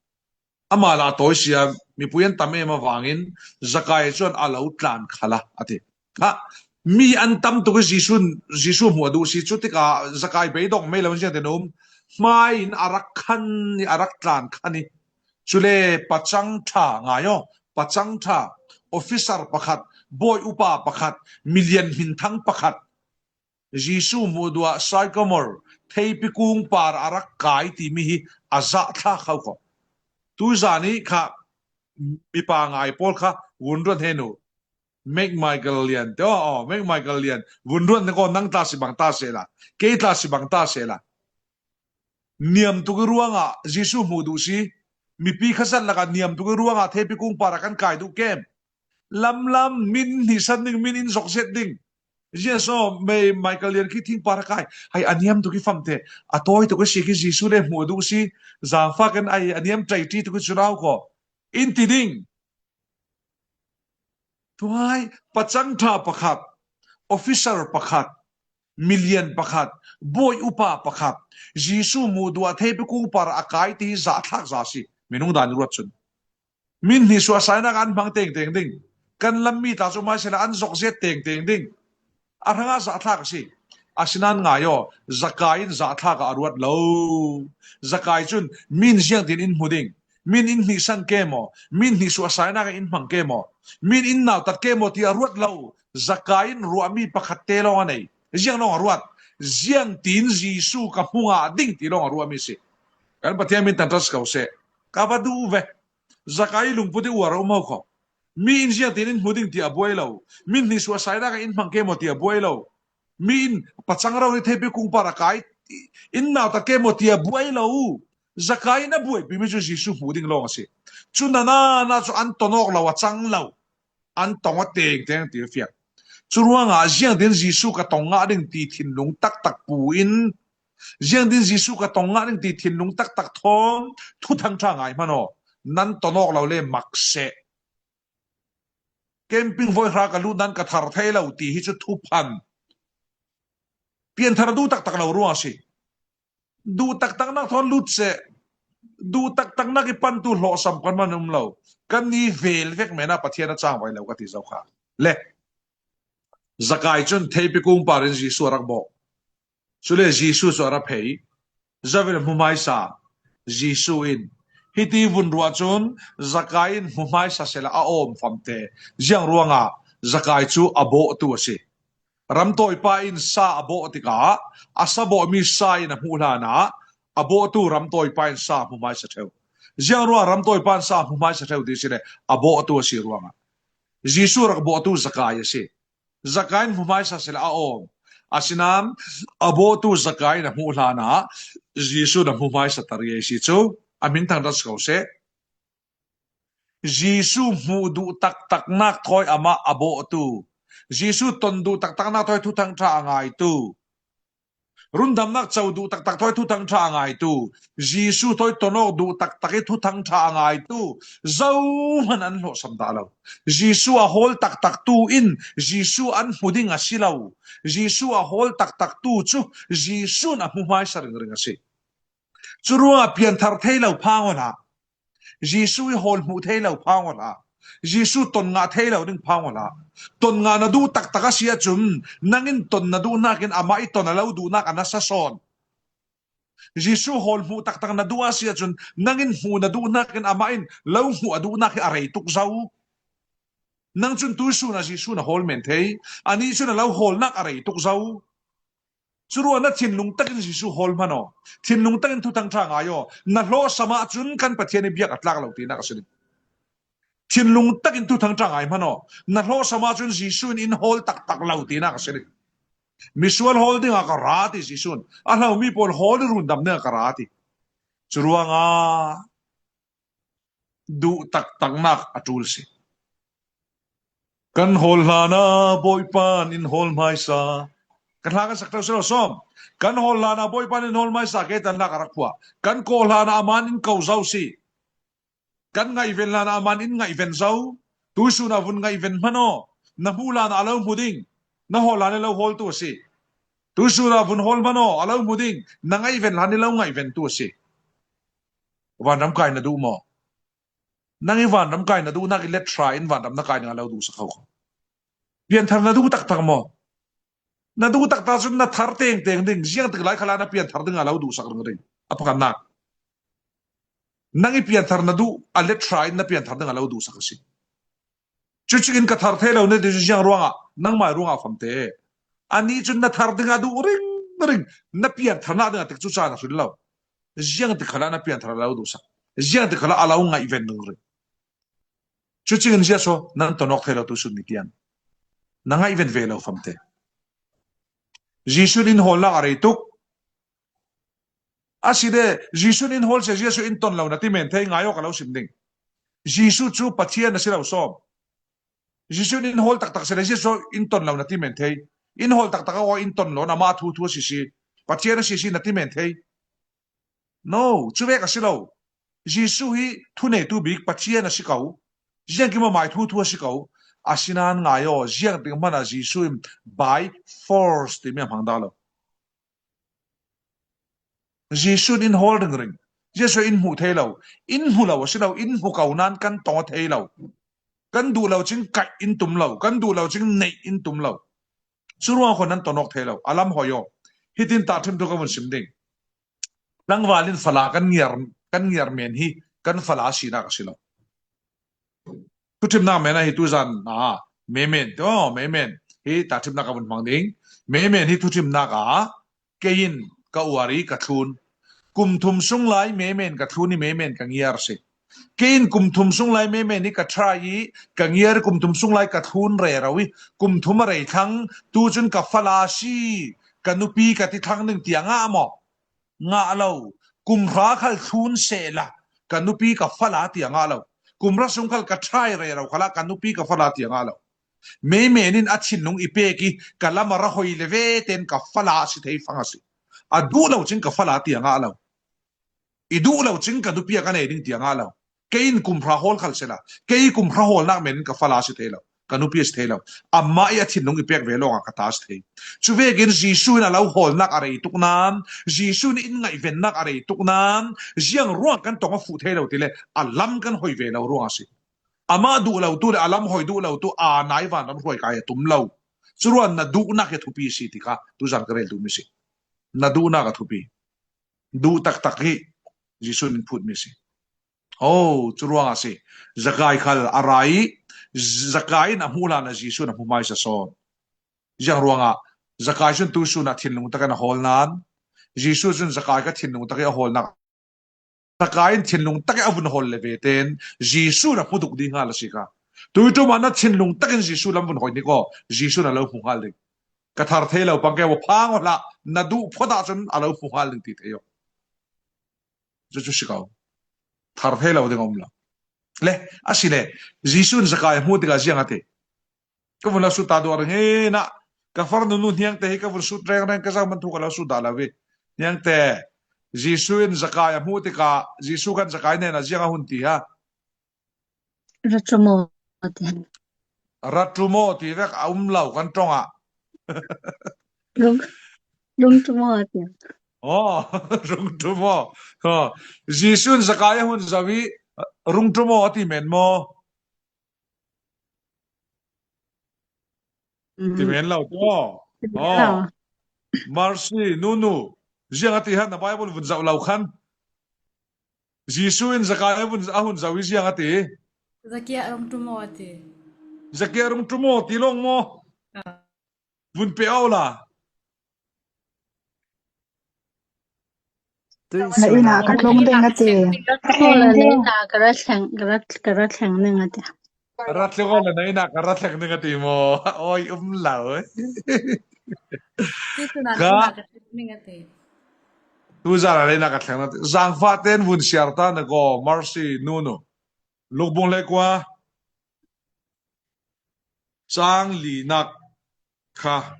Amah la a tawi sia, mipui an tam em avangin Zakai cu an a lo tlan khalah a ti. Kha, mi an tam tuk i Jesuh, Jesuh hmuh a duh si, cu tikah Zakai beidong mei lo ziangtin a um. Hmai in a rak khan i a rak tlan khan i. Cule pacang ṭha ngai aw, pacang ṭha, officer pakhat, bawi upa pakhat, milian hminthang pakhat, Jesuh hmuh duh ah sycamore theipi kung par a rak kai timi hi a zahthlak kho ko. Tuzan i kha mipa ngai pawl kha vun ruat hen uh. Mac Michael Lian te aw, aw, Mac Michael Lian vun ruat hen ko, nang tla si bang ta sehla, kei tla si bang ta sehla. Niam tuk i ruangah Jesuh hmuh duh si, mipi kha zat lakah niam tuk i ruangah theipi kung par a kan kai duh kem. Lamlam, min hnisan ding, min in zok zet ding. Ziasaw mei Michael Lian khi thing par a kai. Hai a niam tuk i famte, a tawi tuk i si khi Jesuh le hmuh duh si, zangfa kan ai a niam ṭai ṭi tuk i cu rau ko. In ti ding. Tuai, pacang ṭha pakhat, officer pakhat, milian pakhat, bawi upa pakhat, Jesuh hmuh duh ah theipi kung par a kai ti zahthlak za si. Minung dan i ruat cun. Min hnih suahsainak an hmang tengteng ding. Kan lam mi tla cu hmaisehla an zok zet tengteng ding. A hrangah zahthlak a si. Asinan ngai aw, Zakai in zahthlak ah a ruat lo. Zakai cun min ziangtin in hmu ding, min in hnihsan ke maw, min hnih suahsainak in hmang ke maw, min in nautat ke maw ti a ruat lo. Zakai in ruahmi pakhat te lawng a nei. Ziang lawng a ruat? Ziangtin Jesuh ka hmu ngah ding ti lawng a ruahmi si. Kan Pathian min tangṭhat si ko seh. Ka va duh ve. Zakai lungput i uar a um ho kho. Mi in ziangtin in hmu ding ti a buai lo. Min hnih suahsainak in hmang ke maw ti a buai lo. Mi in pacang rori theipi kung par a kai in nautat ke maw ti a buai lo. Zakai in a buaipimi cu Jesuh hmuh ding lawng a si. Cu nana cu an ton awk lo, a cang lo. An tong aw tengteng ti a fiang. Cu ruangah ziangtin Jesuh ka tong ngah ding ti thinlung taktak pu in Ziangtin Jesu ka tong ngah ning ti thinlung taktak thawn thuthang ṭha ngai hman aw. Nan ton awk lo le mak seh. Camping voi hra ka lut nan ka thar thei lo ti hi chu thuphan. Pianthar duh taktak lo ruang a si. Duh taktaknak thawn lut seh. Duh taktaknak i pantu hlawhsam kan hman um lo. Kan ni vel vek mena Pathian a chang vai lo ka ti zo kha. Le Zakai cun theipi kung parin Jesu a rak bawh. Cule Jesu cu a ra phei. Zo in a hmu hmaisa. Jesu in hiti vun ruah cun Zakai in hmu hmaisa sehla a awm famte. Ziang ruangah Zakai cu a bawhtu a si. Ramtawipa in sa a bawh tikah a sa bawhmi sa in a hmuh hlanah a bawhtu ramtawipa in sa a hmu hmaisa ṭheu. Ziang ruangah ramtawipa in sa a hmu hmaisa ṭheu ti si le a bawhtu a si ruangah Jesu rak bawhtu Zakai a si. Zakai in hmu hmaisa sehla a awm. Asinain a bawhtu Zakai in a hmuh hlanah Jesu in a hmu hmaisa ta rih a si cu a hminthang ṭhat si ko seh. Jesu hmuh duh taktaknak thawi amah a bawhtu, Jesu ton duh taktaknak thawi thuthang ṭha a ngaitu, rundamnak co duh taktak thawi thuthang ṭha a ngaitu, Jesu thawi ton awk duh taktak i thuthang ṭha a ngaitu zohman an hlawhsam dah lo. Jesu a hawl taktaktu in Jesu an hmu ding a si lo. Jesu a hawl taktaktu cu Jesu in a hmu hmaisa ringring a si. Cu ruangah pianthar thei lo phang aw hlah. Jesu i hawl hmuh thei lo phang aw hlah. Jesu ton ngah thei lo ding phang aw hlah. Ton ngah na duh taktak a si ahcun nang in ton na duh hnakin amah i ton a lo duhnak a nasa sawn. Jesu hawl hmuh taktak na duh a si ahcun nang in hmuh na duh hnakin amah in lo hmuh a duhnak hi a rei tuk zo. Nang cun tuisun ah Jesu na hawl men thei, anih cun a lo hawlnak a rei tuk zo. Curuangah na thinlung takin Jesu hawl hman aw. Thinlung takin thuthang ṭha ngai aw. Na hlawhsam ahcun kan Pathian i biak a tlak lo tinak a si ding. Thinlung takin thuthang ṭha ngai hman aw. Na hlawhsam ahcun Jesu in in hawl taktak lo tinak a si ding. Misual hawl dingah ka ra ti Jesu in. A hlomi pawl hawl i rundam dingah ka ra ti. Curuangah duh taktaknak a ṭul si. Kan hawl hlanah Bawipa in in hawl hmaisa. Kan hla kan sak ṭheu si lo sawm. Kan hawl hlanah Bawipa in in hawl hmaisa, kei tan hla ka rak phuah. Kan kawh hlanah amah in in ko zo si. Kan ngaihven hlanah amah in in ngaihven zo. Tuisun ah vun ngaihven hman aw. Na hmuh hlanah a lo hmu ding. Na hawl hlan i lo hawltu a si. Tuisun ah vun hawl hman aw, a lo hmu ding. Na ngaihven hlan i lo ngaihventu a si. Vanram kai na duh maw? Nang i vanram kai na duh hnakin let ṭha in vanram na kai ding a lo duhsak kho kho. Pianthar na duh taktak maw? Na duh taktak cun na thar tengteng ding, ziangtik lai khalah na pianthar ding a lo duhsak ringring. A pakhatnak. Nang i pianthar na duh a let ṭha in na pianthar ding a lo duhsak a si. Cucingin ka thar thei lo na ti cu ziang ruangah, nangmai ruangah famte. Anih cun na thar ding a duh ringring, na pianthar nak ding a tik cu caan a hril lo. Ziangtik khalah na pianthar a lo duhsak. Ziangtik khalah a lo ngaihven ringring. Cucingin ziah so nan ton awk thei lo tuisun ni tiang. Na ngaihven ve lo famte. Jesu in in hawlnak a rei tuk. A si de, Jesu in in hawl sia ziah so in ton lo na ti men thei ngai awk a lo sim ding. Jesu cu Pathian a si lo sawm. Jesu in in hawl taktak si le ziah so in ton lo na ti men thei. In hawl taktak a aw in ton lo na mah thu thu a si si. Pathian a si si na ti men thei. No, cu vek a si lo. Jesu hi thuneitu bik Pathian a si ko. Ziangkim a mai thu thu a si ko. Asinain ngai aw, ziangtik hmanh ah Jesu in by force timi a hmang dah lo. Jesu in in hawl ringring. Jesu in hmuh thei lo. In hmu lo a si lo, in hmu ko nain kan tong a thei lo. Kan duh lo cing kaih in tum lo. Kan duh lo cing neih in tum lo. Curuang kho nan ton awk thei lo. A lam hoi aw. Hitin tahṭhim tu ka vun sim ding. Tlangval in fala kan ngiar, kan ngiar men hi kan fala sinak a si lo. Thuṭhimnak men ah hi tuzan ah, memen, oh, memen. Hi tahṭhimnak a vun hmang ding. Memen hi thuṭhimnak ah, kei in ka uar i ka thlun. Kum thum sung lai memen ka thlun i memen ka ngiar si. Kei in kum thum sung lai memen i ka ṭha i ka ngiar i kum thum sung lai ka thlun rero i kum thum a rei thlang tu cun ka fala si, ka nupi ka ti thlang ding tiang ah maw? Ngah lo, kum hra khal thlun sehla ka nupi ka fala tiang ah lo. Kum hra sung khal ka ṭhai rero khalah ka nupi ka fala tiang ah lo. Meimen in a thinlung i pek i ka lam a ra hoi le ve ten ka fala a si thei fang a si. A duh lo cing ka fala tiang a lo. I duh lo cing ka nupi a ka nei ding tiang a lo. Kei in kum hra hawl khal sela. Kei kum hra hawlnak men in ka fala si thei lo. Ka nupi a si thei lo. Amah i a thinlung i pek ve lawngah ka ta si thei. Cuvekin Jesuh in a lo hawlnak a rei tuk nan, Jesuh in in ngaihvennak a rei tuk nan, ziang ruang kan tong a fuh thei lo tile a lam kan hoi ve lo ruang a si. Amah duh lo tu le a lam hoi duh lo tu a nai vanram hruai kai a tum lo. Curuan na duhnak hi a thupi si ti kha tuzan ka rel duhmi si. Na duhnak a thupi. Duh taktak hi Jesuh in phutmi si. Oh, curuang a si. Zakai khal a ra i Zakai in a hmuh hlan a Jesuh in a hmu mai sa sawn. Ziang ruangah Zakai cun tusun ah thinlung takin a hawl nan, Jesuh cun Zakai kha thinlung takin a hawlnak, Zakai in thinlung takin a vun hawl le ve ten Jesuh na hmu duk ding hal a si kha. Tuiṭum ah na thinlung takin Jesuh lam vun hoi ni kaw, Jesuh na lo hmu hal ding. Ka thar thei lo pang ke, wa phang aw hlah, na duh phawt ah cun a lo hmu hal ding ti thei aw. Cu cu si ko. Thar thei lo ding a um lo. Le, a si le, Jesuh in Zakai a hmuh tikah ziang a ti. Ka vun lo sut ta duh ring hi na, ka far nunu hniangte hi ka vun sut rengreng, ka zau man thu ka lo sut dah lo hi. Hniangte, Jesuh in Zakai a hmuh tikah, Jesuh khan Zakai hnenah ziang a hun ti ha. Ra ṭum aw ti. Ra ṭum aw ti vek a um lo kan ṭong ah. Rung, rung ṭum aw ti. Oh, rung ṭum aw. Oh. Jesuh in Zakai a hun zoh i rung ṭum aw a ti men maw? Ti men lo tu aw. Ti men lo. Oh. Mercy, nunu. Ziang a ti ha na Bible vun zoh lo khan. Jesuh in Zakai a hun, a hun zoh i ziang a ti. Zakia rung ṭum aw a ti. Zakia rung ṭum aw ti lawng maw? Ah. Vun pe aw la. Na inn ah ka tlung ding a ti. Ka ra thleng, ka ra, ka ra thleng ding a ti. Ka ra thleng aw la, na inn ah ka ra thleng ding a ti maw? Oi, um lo. Ka, tu zan ah na inn ah ka thleng ding a ti. Zangfah ten vun siar ta na ko, Mercy, nunu. Lukbung le kua. Cang linak kha.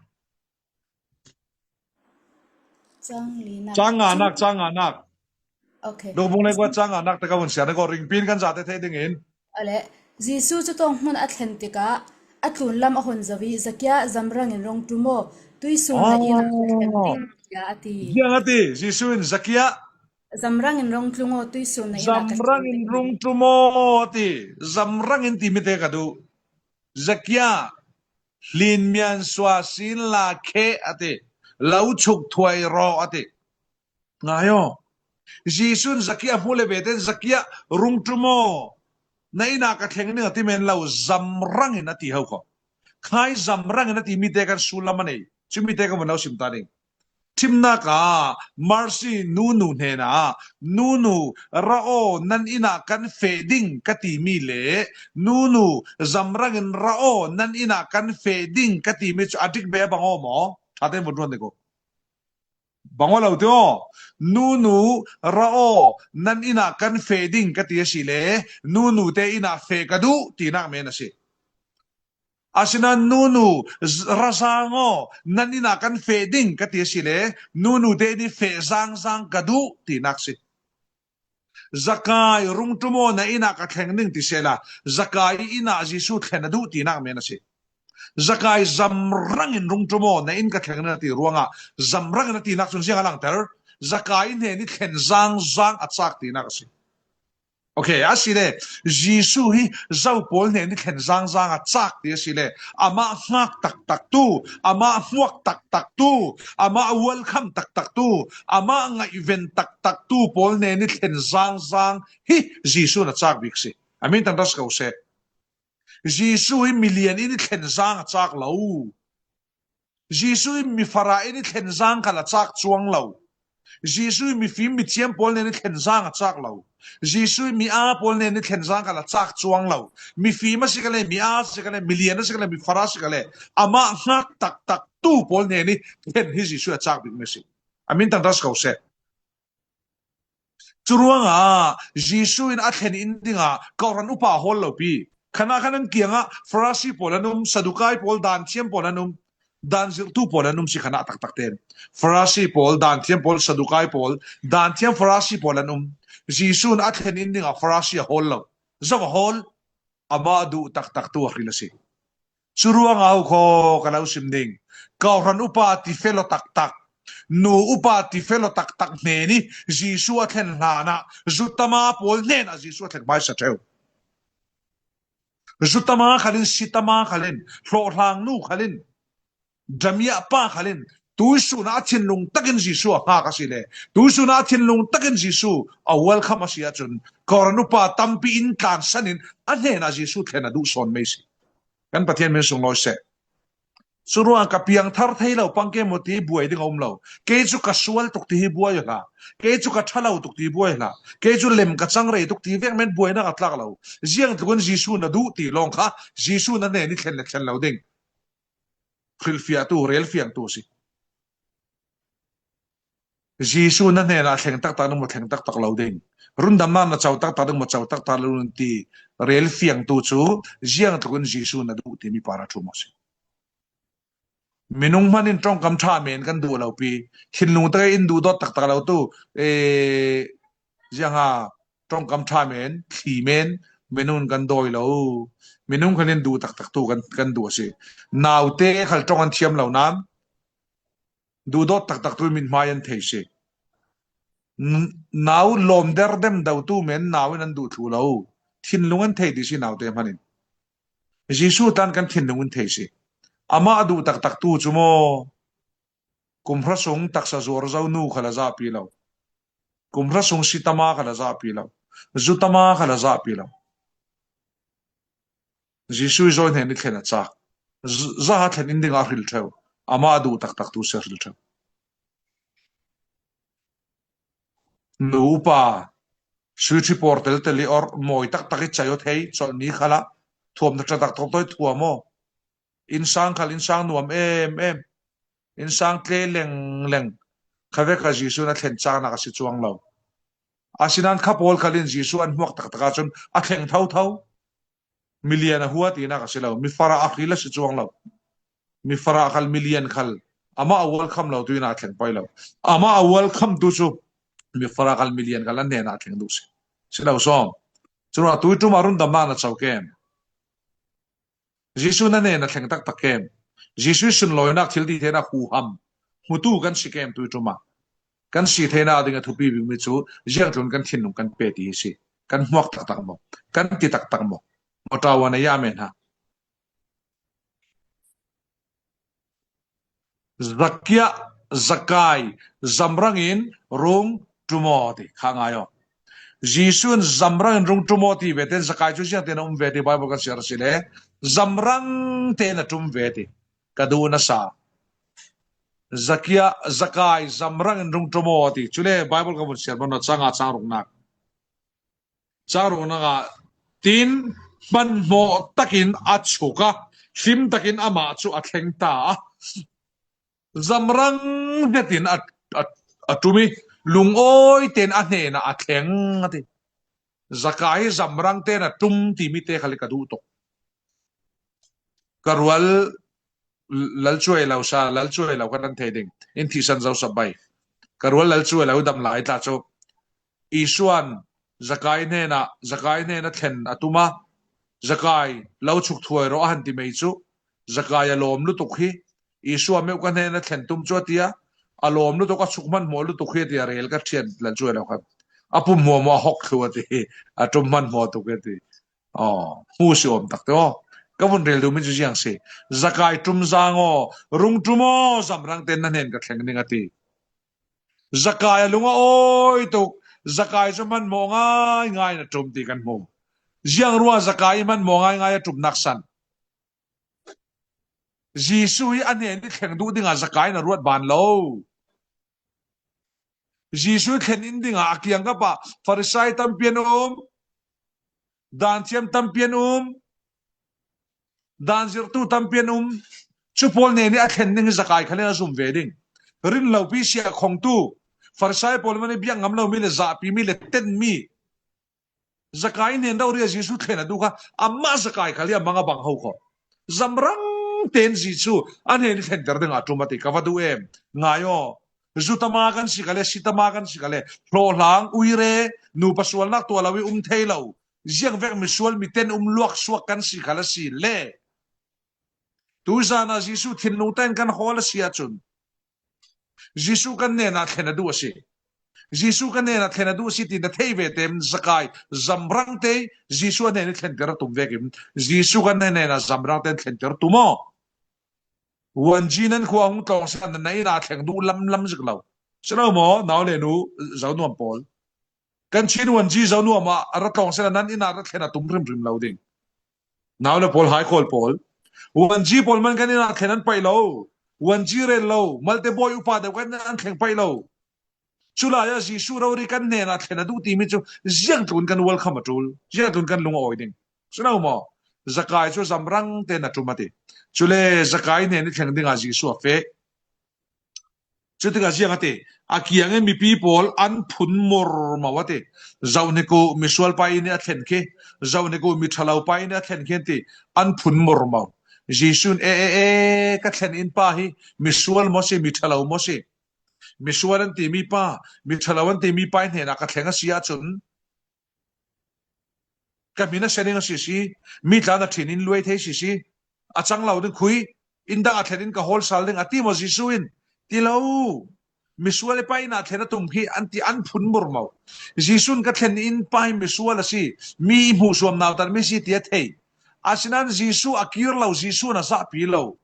Cang linak. Cang nganak, cang nganak. Okay. Lukbung le kua cang nganak te ka vun siar na ko, ringpin kan zate thei dingin. Ale, Jesuh cu tawng hmun a thlen tikah a tlun lam a hun zoh i, Zakia, zamrang in rung ṭum aw, tuisun na inn ah ka thlen ding, tiah a ti. Ziang a ti, Jesuh in Zakia. Zamrang in rung tlung aw, tuisun na inn ah ka thlen ding. Zamrang in rung ṭum aw a ti. Zamrang in timi te ka duh. Zakia, hlin mian sua sin la kheh a ti. Lo chuk thuai raw a ti. Ngai aw. Jesuh in Zakia hmuh le ve ten Zakia rung ṭum aw. Na inn ah ka thleng ding a ti men lo, zamrang in a ti ho kho. Khai zamrang in a ti mi te kan sullam a nei. Cu mi te kan vun lo sim ta ding. Ṭhimnak ah Mercy nunu hnenah, "Nunu, ra aw, nan inn ah kan feh ding," ka timi le, "Nunu, zamrang in ra aw, nan inn ah kan feh ding," ka timi cu a dik bia bang aw maw? Ṭha tein vun ruat dih ko. Bang aw lo ti aw. "Nunu, ra aw, nan inn ah kan feh ding," ka ti a si le, "Nunu te inn ah feh ka duh," tinak men a si. Asinain, "Nunu, z-, ra zaang aw, nan inn ah kan feh ding," ka ti a si le, "Nunu te inn i feh zaang zaang ka duh," tinak si. Zakai, "Rung ṭum aw, na inn ah ka thleng ding," ti sehla, Zakai inn ah Jesuh thlen a duh tinak men a si. Zakai, "Zamrang in rung ṭum aw, na inn ka thleng ding," a ti ruangah, zamrang in a tinak cun ziang a langter? Zakai hnen i thlen zaang zaang a cak tinak a si. Okay, a si le, Jesuh hi zo pawl hnen i thlen zaang zaang a cak ti a si le, amah hngak taktak tu, amah hmuak taktak tu, amah welcome taktak tu, amah ngaihven taktak tu pawl hnen i thlen zaang zaang hi Jesuh in a cak bik si. A min tangtas ko seh. Jesuh hi milian in i thlen zaang a cak lo. Jesuh hi mifara in i thlen zaang khal a cak cuang lo. Jesuh hi mifim mithiam pawl hnen i thlen zaang a cak lo. Jesuh hi mi-aa pawl hnen i thlen zaang khal a cak cuang lo. Mifim a si kha le, mi-aa a si kha le, milian a si kha le, mifara a si kha le, amah hngak taktak tu pawl hnen i thlen hi Jesuh a cak bikmi a si. A min tangtas ko seh. Curuangah Jesuh in a thlen in dingah kawhhran upa hawl lopi. Khanah khan an kiangah Farasi pawl an um, Sadukai pawl, daan thiam pawl an um. Dan zirhtu pawl an um si kha na taktak ten. Farasi pawl, danthiam pawl, Sadukai pawl, danthiam Farasi pawl an um. Jesu'n a thlen in dingah Farasi a hawl lo. Zo a hawl, amah duh taktaktu a hril a si. Chu ruangah, hau khaw, ka lo sim ding. Kohhran upa tifel aw taktak, nu upa tifel aw taktak hnen hi Jesu a thlen hlanah, zutama pawl hnenah Jesu a thlen hmaisa theu. Zutama khalin, sitama khalin, hlawhhlangnu khalin, damiah pa khalin, tuisunah a thinlung takin Jesu a nghak a si le, tuisunah a thinlung takin Jesu a welcome a si ahcun, kohhran upa tampi in tlansanin a hnenah Jesu thlen a duh sawn mai si. Kan Pathian min sunglawi seh. Curuangah ka piangthar thei lo pang ke maw ti buai ding a um lo. Kei cu ka sual tuk ti hi buai aw hlah. Kei cu ka ṭha lo tuk ti buai hlah. Kei cu lem ka cang rei tuk ti vek men buainak a tlak lo. Ziang tlukin Jesu na duh ti lawng kha Jesu na hnen i thlen le thlen lo ding. Hrilhfiahtu, relfiangtu a si. Jesu na hnenah thleng taktak ding maw, thleng taktak lo ding. Rundamnak na co taktak ding maw, co taktak lo ding ti relfiangtu cu ziang tlukin Jesu na duh timi par a ṭhum aw si. Minung hmanin ṭongkam ṭha men kan duh lo pi. Thinlung takin duhdawt taktak lo tu, ee, ziang a ṭongkam ṭha men, thli men, minung kan dawi lo. Minung khalin duh taktak tu kan, kan duh a si. Naute khal ṭong an thiam lo nan, duhdawt taktak tu in mithmai an thei si. N-, nau lawm der dem do tu men nau in an duh thlu lo. Thinlung an thei ti si naute hmanin. Jesu tan kan thinlung in thei si. Amah a duh taktak tu cu maw, kum hra sung taksa zuar zo nu khal a zahpi lo. Kum hra sung sitama khal a zahpi lo. Zutama khal a zahpi lo. Jesu i zawi hnen i thlen a cak. Z-, zaha thlen in dingah a hril ṭheu. Amah a duh taktak tu si a hril ṭheu. Nu upa, sui ṭhi pawr teltel i orh, mawi taktak i cai aw thei, colhni khalah, thuam taktak tawk tawi thuam aw. Innsang khal, innsang nuam em em. Innsang tle leng leng. Kha vek a Jesu na thlen caknak a si cuang lo. Asinan kha pawl khalin Jesu an hmuak taktak ahcun a thleng thotho. Milian a hua tinak a si lo. Mifarah a hril a si cuang lo. Mifarah khal, milian khal amah a welcome lo tu in a thleng poi lo. Amah a welcome tu cu mifarah khal, milian khal an hnenah a thleng duh si. Si lo sawm. Curuangah tuiṭum ah rundamnak na co kem? Jesu na hnen a thleng taktak kem? Jesu sunlawinak thil ti theinak huham hmutu kan si kem tuiṭum ah? Kan si theinak ding a thupi bikmi cu ziangtlun kan thinlung kan pe ti hi si. Kan hmuak taktak maw? Kan ti taktak maw? Maw ṭaua na ya men ha. Zakia, Zakai, zamrang in rung ṭum aw ti kha ngai aw. Jesu in zamrang in rung ṭum aw ti ve ten Zakai cu ziang ten a um ve ti Bible kan siar a si le zamrang ten a ṭum ve ti ka duh na sa. Zakia, Zakai, zamrang in rung ṭum aw ti. Cule Bible ka vun siar maw, cang a cang ruknak. Cang ruknak ah tin hmanhmawh takin a chuk a, hlim takin amah cu a thleng ta a. Zamrang hnetin a, a, a ṭum i, lungawi ten a hnenah a thleng a ti. Zakai hi zamrang ten a ṭum timi te khal hi ka duh tuk. Ka rual lalcuai lo sa, lalcuai lo kan an thei ding. In thihsan zo sa bai. Ka rual lalcuai lo i dam lai tla cu Isuan Zakai hnenah, Zakai hnenah thlen a tum a, Zakai lo chuk thuai rawh a han ti mei cu, Zakai a lawm lutuk hi, Isua meuh ka hnenah thlen tum cu a ti a, a lawm lutuk, a chuk hmanhmawh lutuk hi a ti a, rel ka ṭhian lalcuai lo khan. A pum hmuahhmuah a hok thlu a ti hi, a ṭum hmanhmawh tuk hi a ti. Aw, hmu si awm tak te aw. Ka vun rel duhmi cu ziang si. Zakai ṭum zang aw, rung ṭum aw, zamrang ten na hnen ka thleng ding a ti. Zakai a lung a awi tuk. Zakai cu hmanhmawh ngaingai in a ṭum ti kan hmu. Ziang ruah Zakai i hmanhmawh ngaingai a ṭumnak san? Jesuh hi a hnen i thleng duh dingah Zakai in a ruat ban lo. Jesuh thlen in dingah a kiangkap ah Farisai tampi an um, danthiam tampi an um, danzirhtu tampi an um. Cu pawl hnen i a thlen ding hi Zakai khal in a zum ve ding. Rin lopi siah khongtu, Farisai pawl man i biak ngam lomi le zahpimi le tenmi Zakai hnen rori ah Jesuh thlen a duh kha, amah Zakai khal hi a mang a bang ho kho. Zamrang tein Jesu a hnen i thlenter ding a ṭum a ti. Ka va duh em. Ngai aw. Zu tama kan si kha le, si tama kan si kha le, hlawhlang, uire, nupa sualnak tuah lo i um thei lo, ziangvek misual miten um luak suak kan si kha le si le, tuzan ah Jesu thinlung tein kan hawl a si ahcun Jesu kan hnenah thlen a duh a si. Jesu kan hnenah thlen a duh a si ti na thei ve tein Zakai zamrang te Jesu a hnen i thlenter a tum vekin Jesu kan hnenah zamrang tein thlenter tum aw. Wanji nan khua hung tlawng sehla nan inn ah thleng duh lamlam zik lo. Si lo maw, nau le nu, zonuam pawl? Kan Chin Wanji zonuam ah a ra tlawng sehla nan inn ah ra thlen a tum hrimhrim lo ding. Nau le pawl, hai khawl pawl. Wanji pawl man kan inn ah thlen an paih lo. Wanji rel lo. Malte bawi upa deuh kan an thleng paih lo. Culai ah Jesu rori kan hnenah thlen a duh timi cu ziangtlun kan welcome a ṭul, ziangtlun kan lung a awi ding. Si lo maw? Zakai cu zamrang tein a ṭum a ti. Cule Zakai hnen i thleng dingah Jesu a feh. Cutikah ziang a ti, a kiangin mipi pawl an phun murmau a ti. Zohhnik uh misualpa inn i a thlen khi, zohhnik uh miṭhalopa inn i a thlen khi an ti, an phun murmau. Jesu in, e, e, e, ka thlen innpa hi misual maw si, miṭhalo maw si? Misual an timi pa, miṭhalo an timi pa hnenah ka thleng a si ahcun, ka hmin a sia ding a si si, mi tla na ṭhin in luai thei si si, a cang lo ding khui, inn dang a thlen in ka hawl sal ding a ti maw Jesu in? Ti lo. Misual i pa inn ah thlen a tum khi an ti, an phun murmau. Jesu in ka thlen innpa hi misual a si, mi i hmuhsuam nautat mi si ti a thei. Asinain Jesu a kir lo, Jesu in a zahpi lo.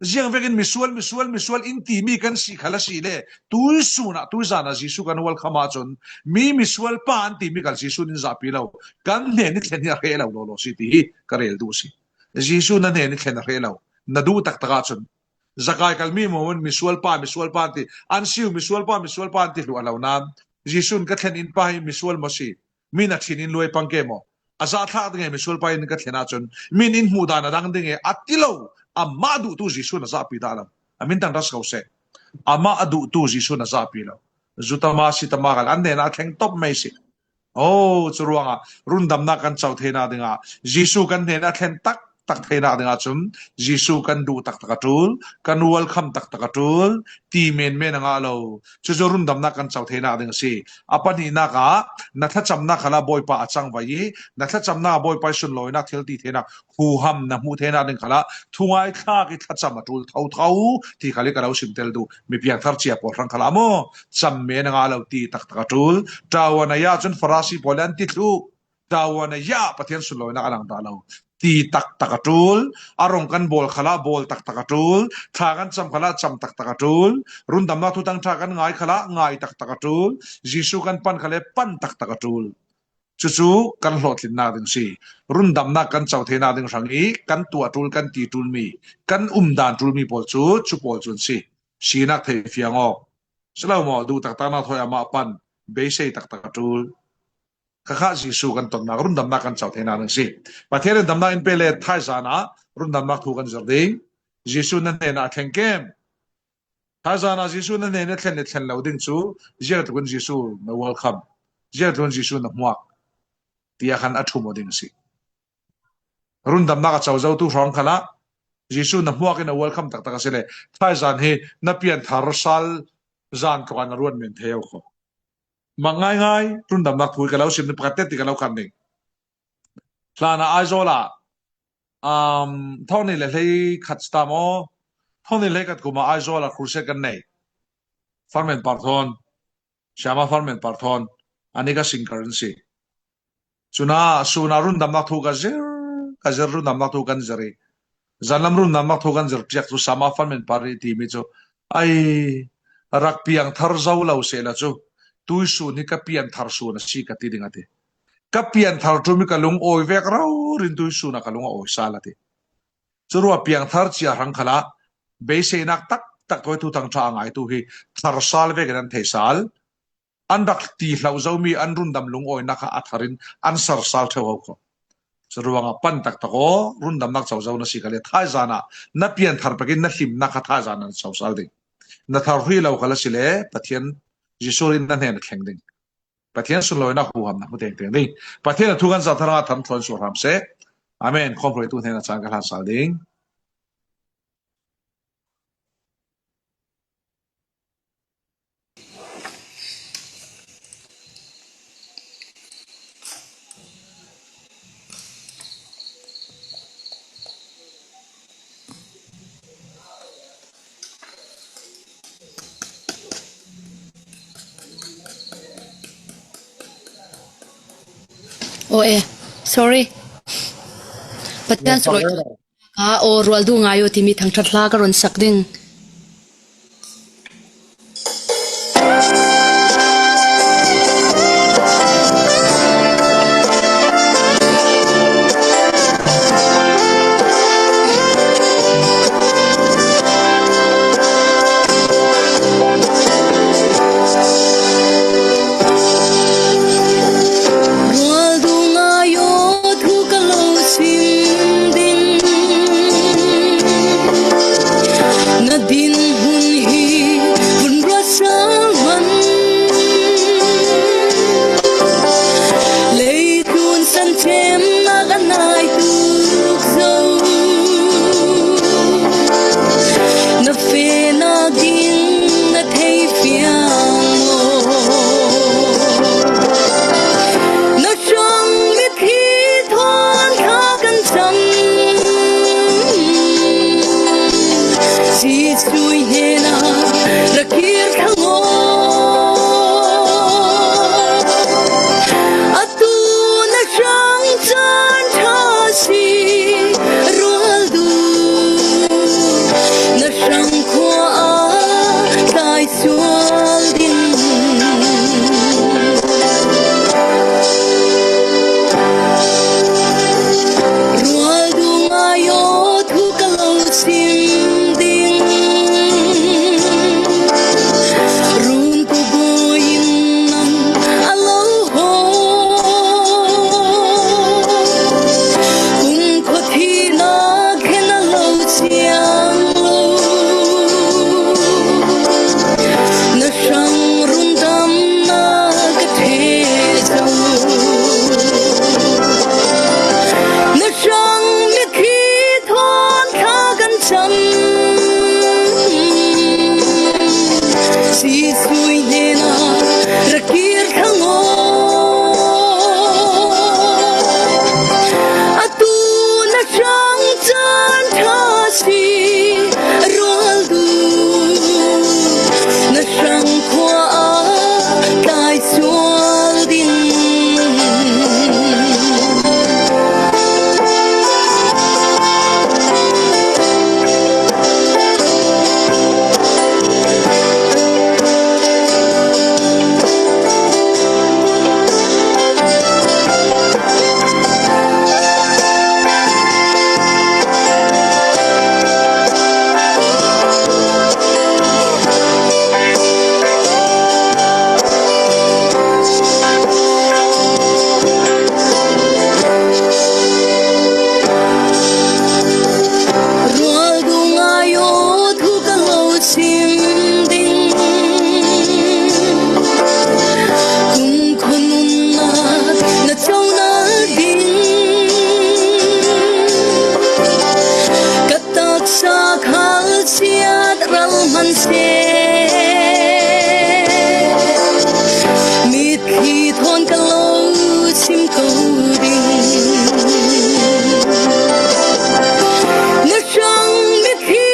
Ziangvekin misual, misual, misual in timi kan si khal a si le, tuisun ah, tuizan ah Jesu kan welcome ahcun, mi misual pa an timi khal Jesu in zahpi lo, kan hnen i thlen hi a hreh lo lawlaw si ti hi ka rel duh si. Jesu na hnen i thlen a hreh lo, na duh taktak ahcun, Zakai khal mi maw in misual pa, misual pa an ti, an si uh misual pa, misual pa an ti hluah lo nan, Jesu in ka thlen innpa hi misual maw si? Mi na ṭhin in luai pang ke maw? A zahthlak ding e misual pa in ka thlen ahcun, min in hmuh dan a dang ding e a ti lo. Amah duhtu Jesu in a zahpi dah lo. A min tang ras ko seh. Amah a duhtu Jesu in a zahpi lo. Zu tama si tama khal an hnenah a thleng top mai si. Oh, cu ruangah rundamnak kan co theinak dingah Jesu kan hnenah a thlen tak tak theinak dingah cun Jesu kan duh taktak a ṭul, kan welcome taktak a ṭul, ti menmen a ngah lo. Cucu rundamnak kan co theinak ding a si. A pahnihnak ah na thlacamnak khalah Bawipa a cang vai i, na thlacamnak ah Bawipa i sunlawinak thil ti theinak huham na hmuh theinak ding khalah thungai thlak i thlacam a ṭul thotho ti khal i ka lo simtel duh. Mi piangthar cia pawl hrang khalah maw, cam men a ngah lo, ti taktak a ṭul. Ṭaua na ya cun Farasi pawl an ti thluh. Ṭaua na ya, Pathian sunlawinak a lang dah lo. Ti taktak a ṭul, a rong kan bawl khalah bawl taktak a ṭul, thla kan cam khalah cam taktak a ṭul, rundamnak thutang ṭha kan ngai khalah ngai taktak a ṭul, Jesu kan pan khalah pan taktak a ṭul. Cucu kan hlawhtlinnak ding si. Rundamnak kan co theinak ding hrang i kan tuah ṭul, kan ti ṭulmi, kan umdan ṭulmi pawl cu cu pawl cu an si. Sinak thei fiang aw. Si lo maw, duh taktaknak thawi amah pan, beisei taktak a ṭul. Khakha Jesu kan tonnak, rundamnak kan co theinak ding si. Pathian in damnak in pe le thaizan ah rundamnak thu kan zir ding. Jesu na hnenah a thleng kem? Thaizan ah Jesu na hnen i thlen le thlen lo ding cu ziangtluk in Jesu na welcome, ziangtluk in Jesu na hmuak, tiah khan a ṭhum aw ding a si. Rundamnak a co zotu hrawng khalah Jesu na hmuak in a welcome taktak a si le thaizan hi na pianthar sal zan tluk ah na ruat men thei aw kho. Mak ngaingai, rundamnak thu ka lo sim ning, pakhat te ti ka lo khan ning. Hlan ah Aizawl ah, um, thawng ni le hlei khat si ta maw? Thawng ni hlei khat kum ah Aizawl ah crusade kan nei. Farmen Par Thawn, Siama Farmen Par Thawn, ani ka singer an si. Cun ah, sun ah rundamnak thu ka zir, ka zir, rundamnak thu kan zir i, zanlam rundamnak thu kan zir piak cu Siama Farmen Par i timi cu, ai, rak piangthar zo lo sehla cu, tuisun hi ka pianthar sun a si ka ti ding a ti. Ka pianthar ṭum i ka lung awi vek rori in tuisun ah ka lung a awi sal a ti. Cu ruah piangthar cia hrang khalah beiseinak taktak thawi thutang ṭha a ngaitu hi thar sal vekin an thei sal. An rak ti hloh zomi an rundam lungawinak kha a thar in an sar sal ṭheo ho kho. Cu ruangah pan taktak aw, rundamnak co zo na si kha le thaizan ah na pianthar pekin na hlimnak kha thaizan ah na co sal ding. Na thar hrih lo kha la si le Pathian Jesuh in na hnen a thleng ding. Pathian sunlawinak huham na hmu tengteng ding. Pathian a thu kan zak thar ah than thluan sual hram seh. Amen. Khawm hruaitu hnenah caan ka hlan sal ding. Aw e, sorry. Pathian sual ka, aw, rual duh ngai aw timi thangṭhat hla ka rawn sak ding. Rual duh ngai aw thu ka lo sim ding. Na dinhmun hi vun ruat sal man. Leitlun san chem nak a nai tuk zo. Na fe nak ding na thei fiang aw. Na hrang mit hi thawn thla kan chang. Jesuh i hnenah ra kir thlang aw. A tu na hrang caan ṭha si rual duh, na hrang khua ah tlai sual ding. Rual duh ngai aw thu ka lo sim ding. Runtu buin nang a lo haw. Kumkhua thihna khen a lo chiang lo. Na hrang rundamna ka thei zo. Na hrang mit hi thawn thla kan chang. Jesuh i hnenah ra kir thlang aw. A tu na hrang caan ṭha si rual duh, na hrang khua ah tlai sual ding. Rual duh ngai aw thu ka lo sim ding. Kumkhua nunna na co na ding. Ka taksa khal chiat ral hman seh. Mitthli thawn ka lo sim ko ding. Na hrang mitthli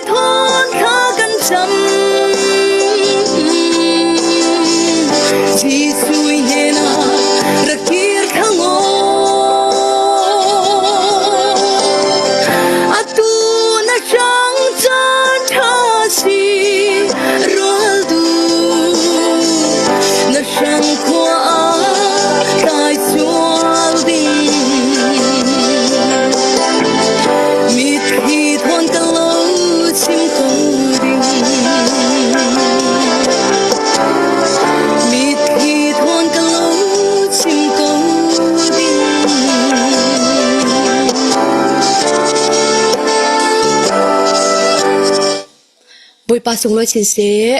thawn thla kan cham. Jesuh i hnenah ra kir thlang aw. A tu na hrang caan ṭha si rual duh, na hrang khua ah tlai sual ding. Mitthli thawn ka lo sim ko ding. Mitthli thawn ka lo sim ko ding. Bawipa sunglawi chin seh.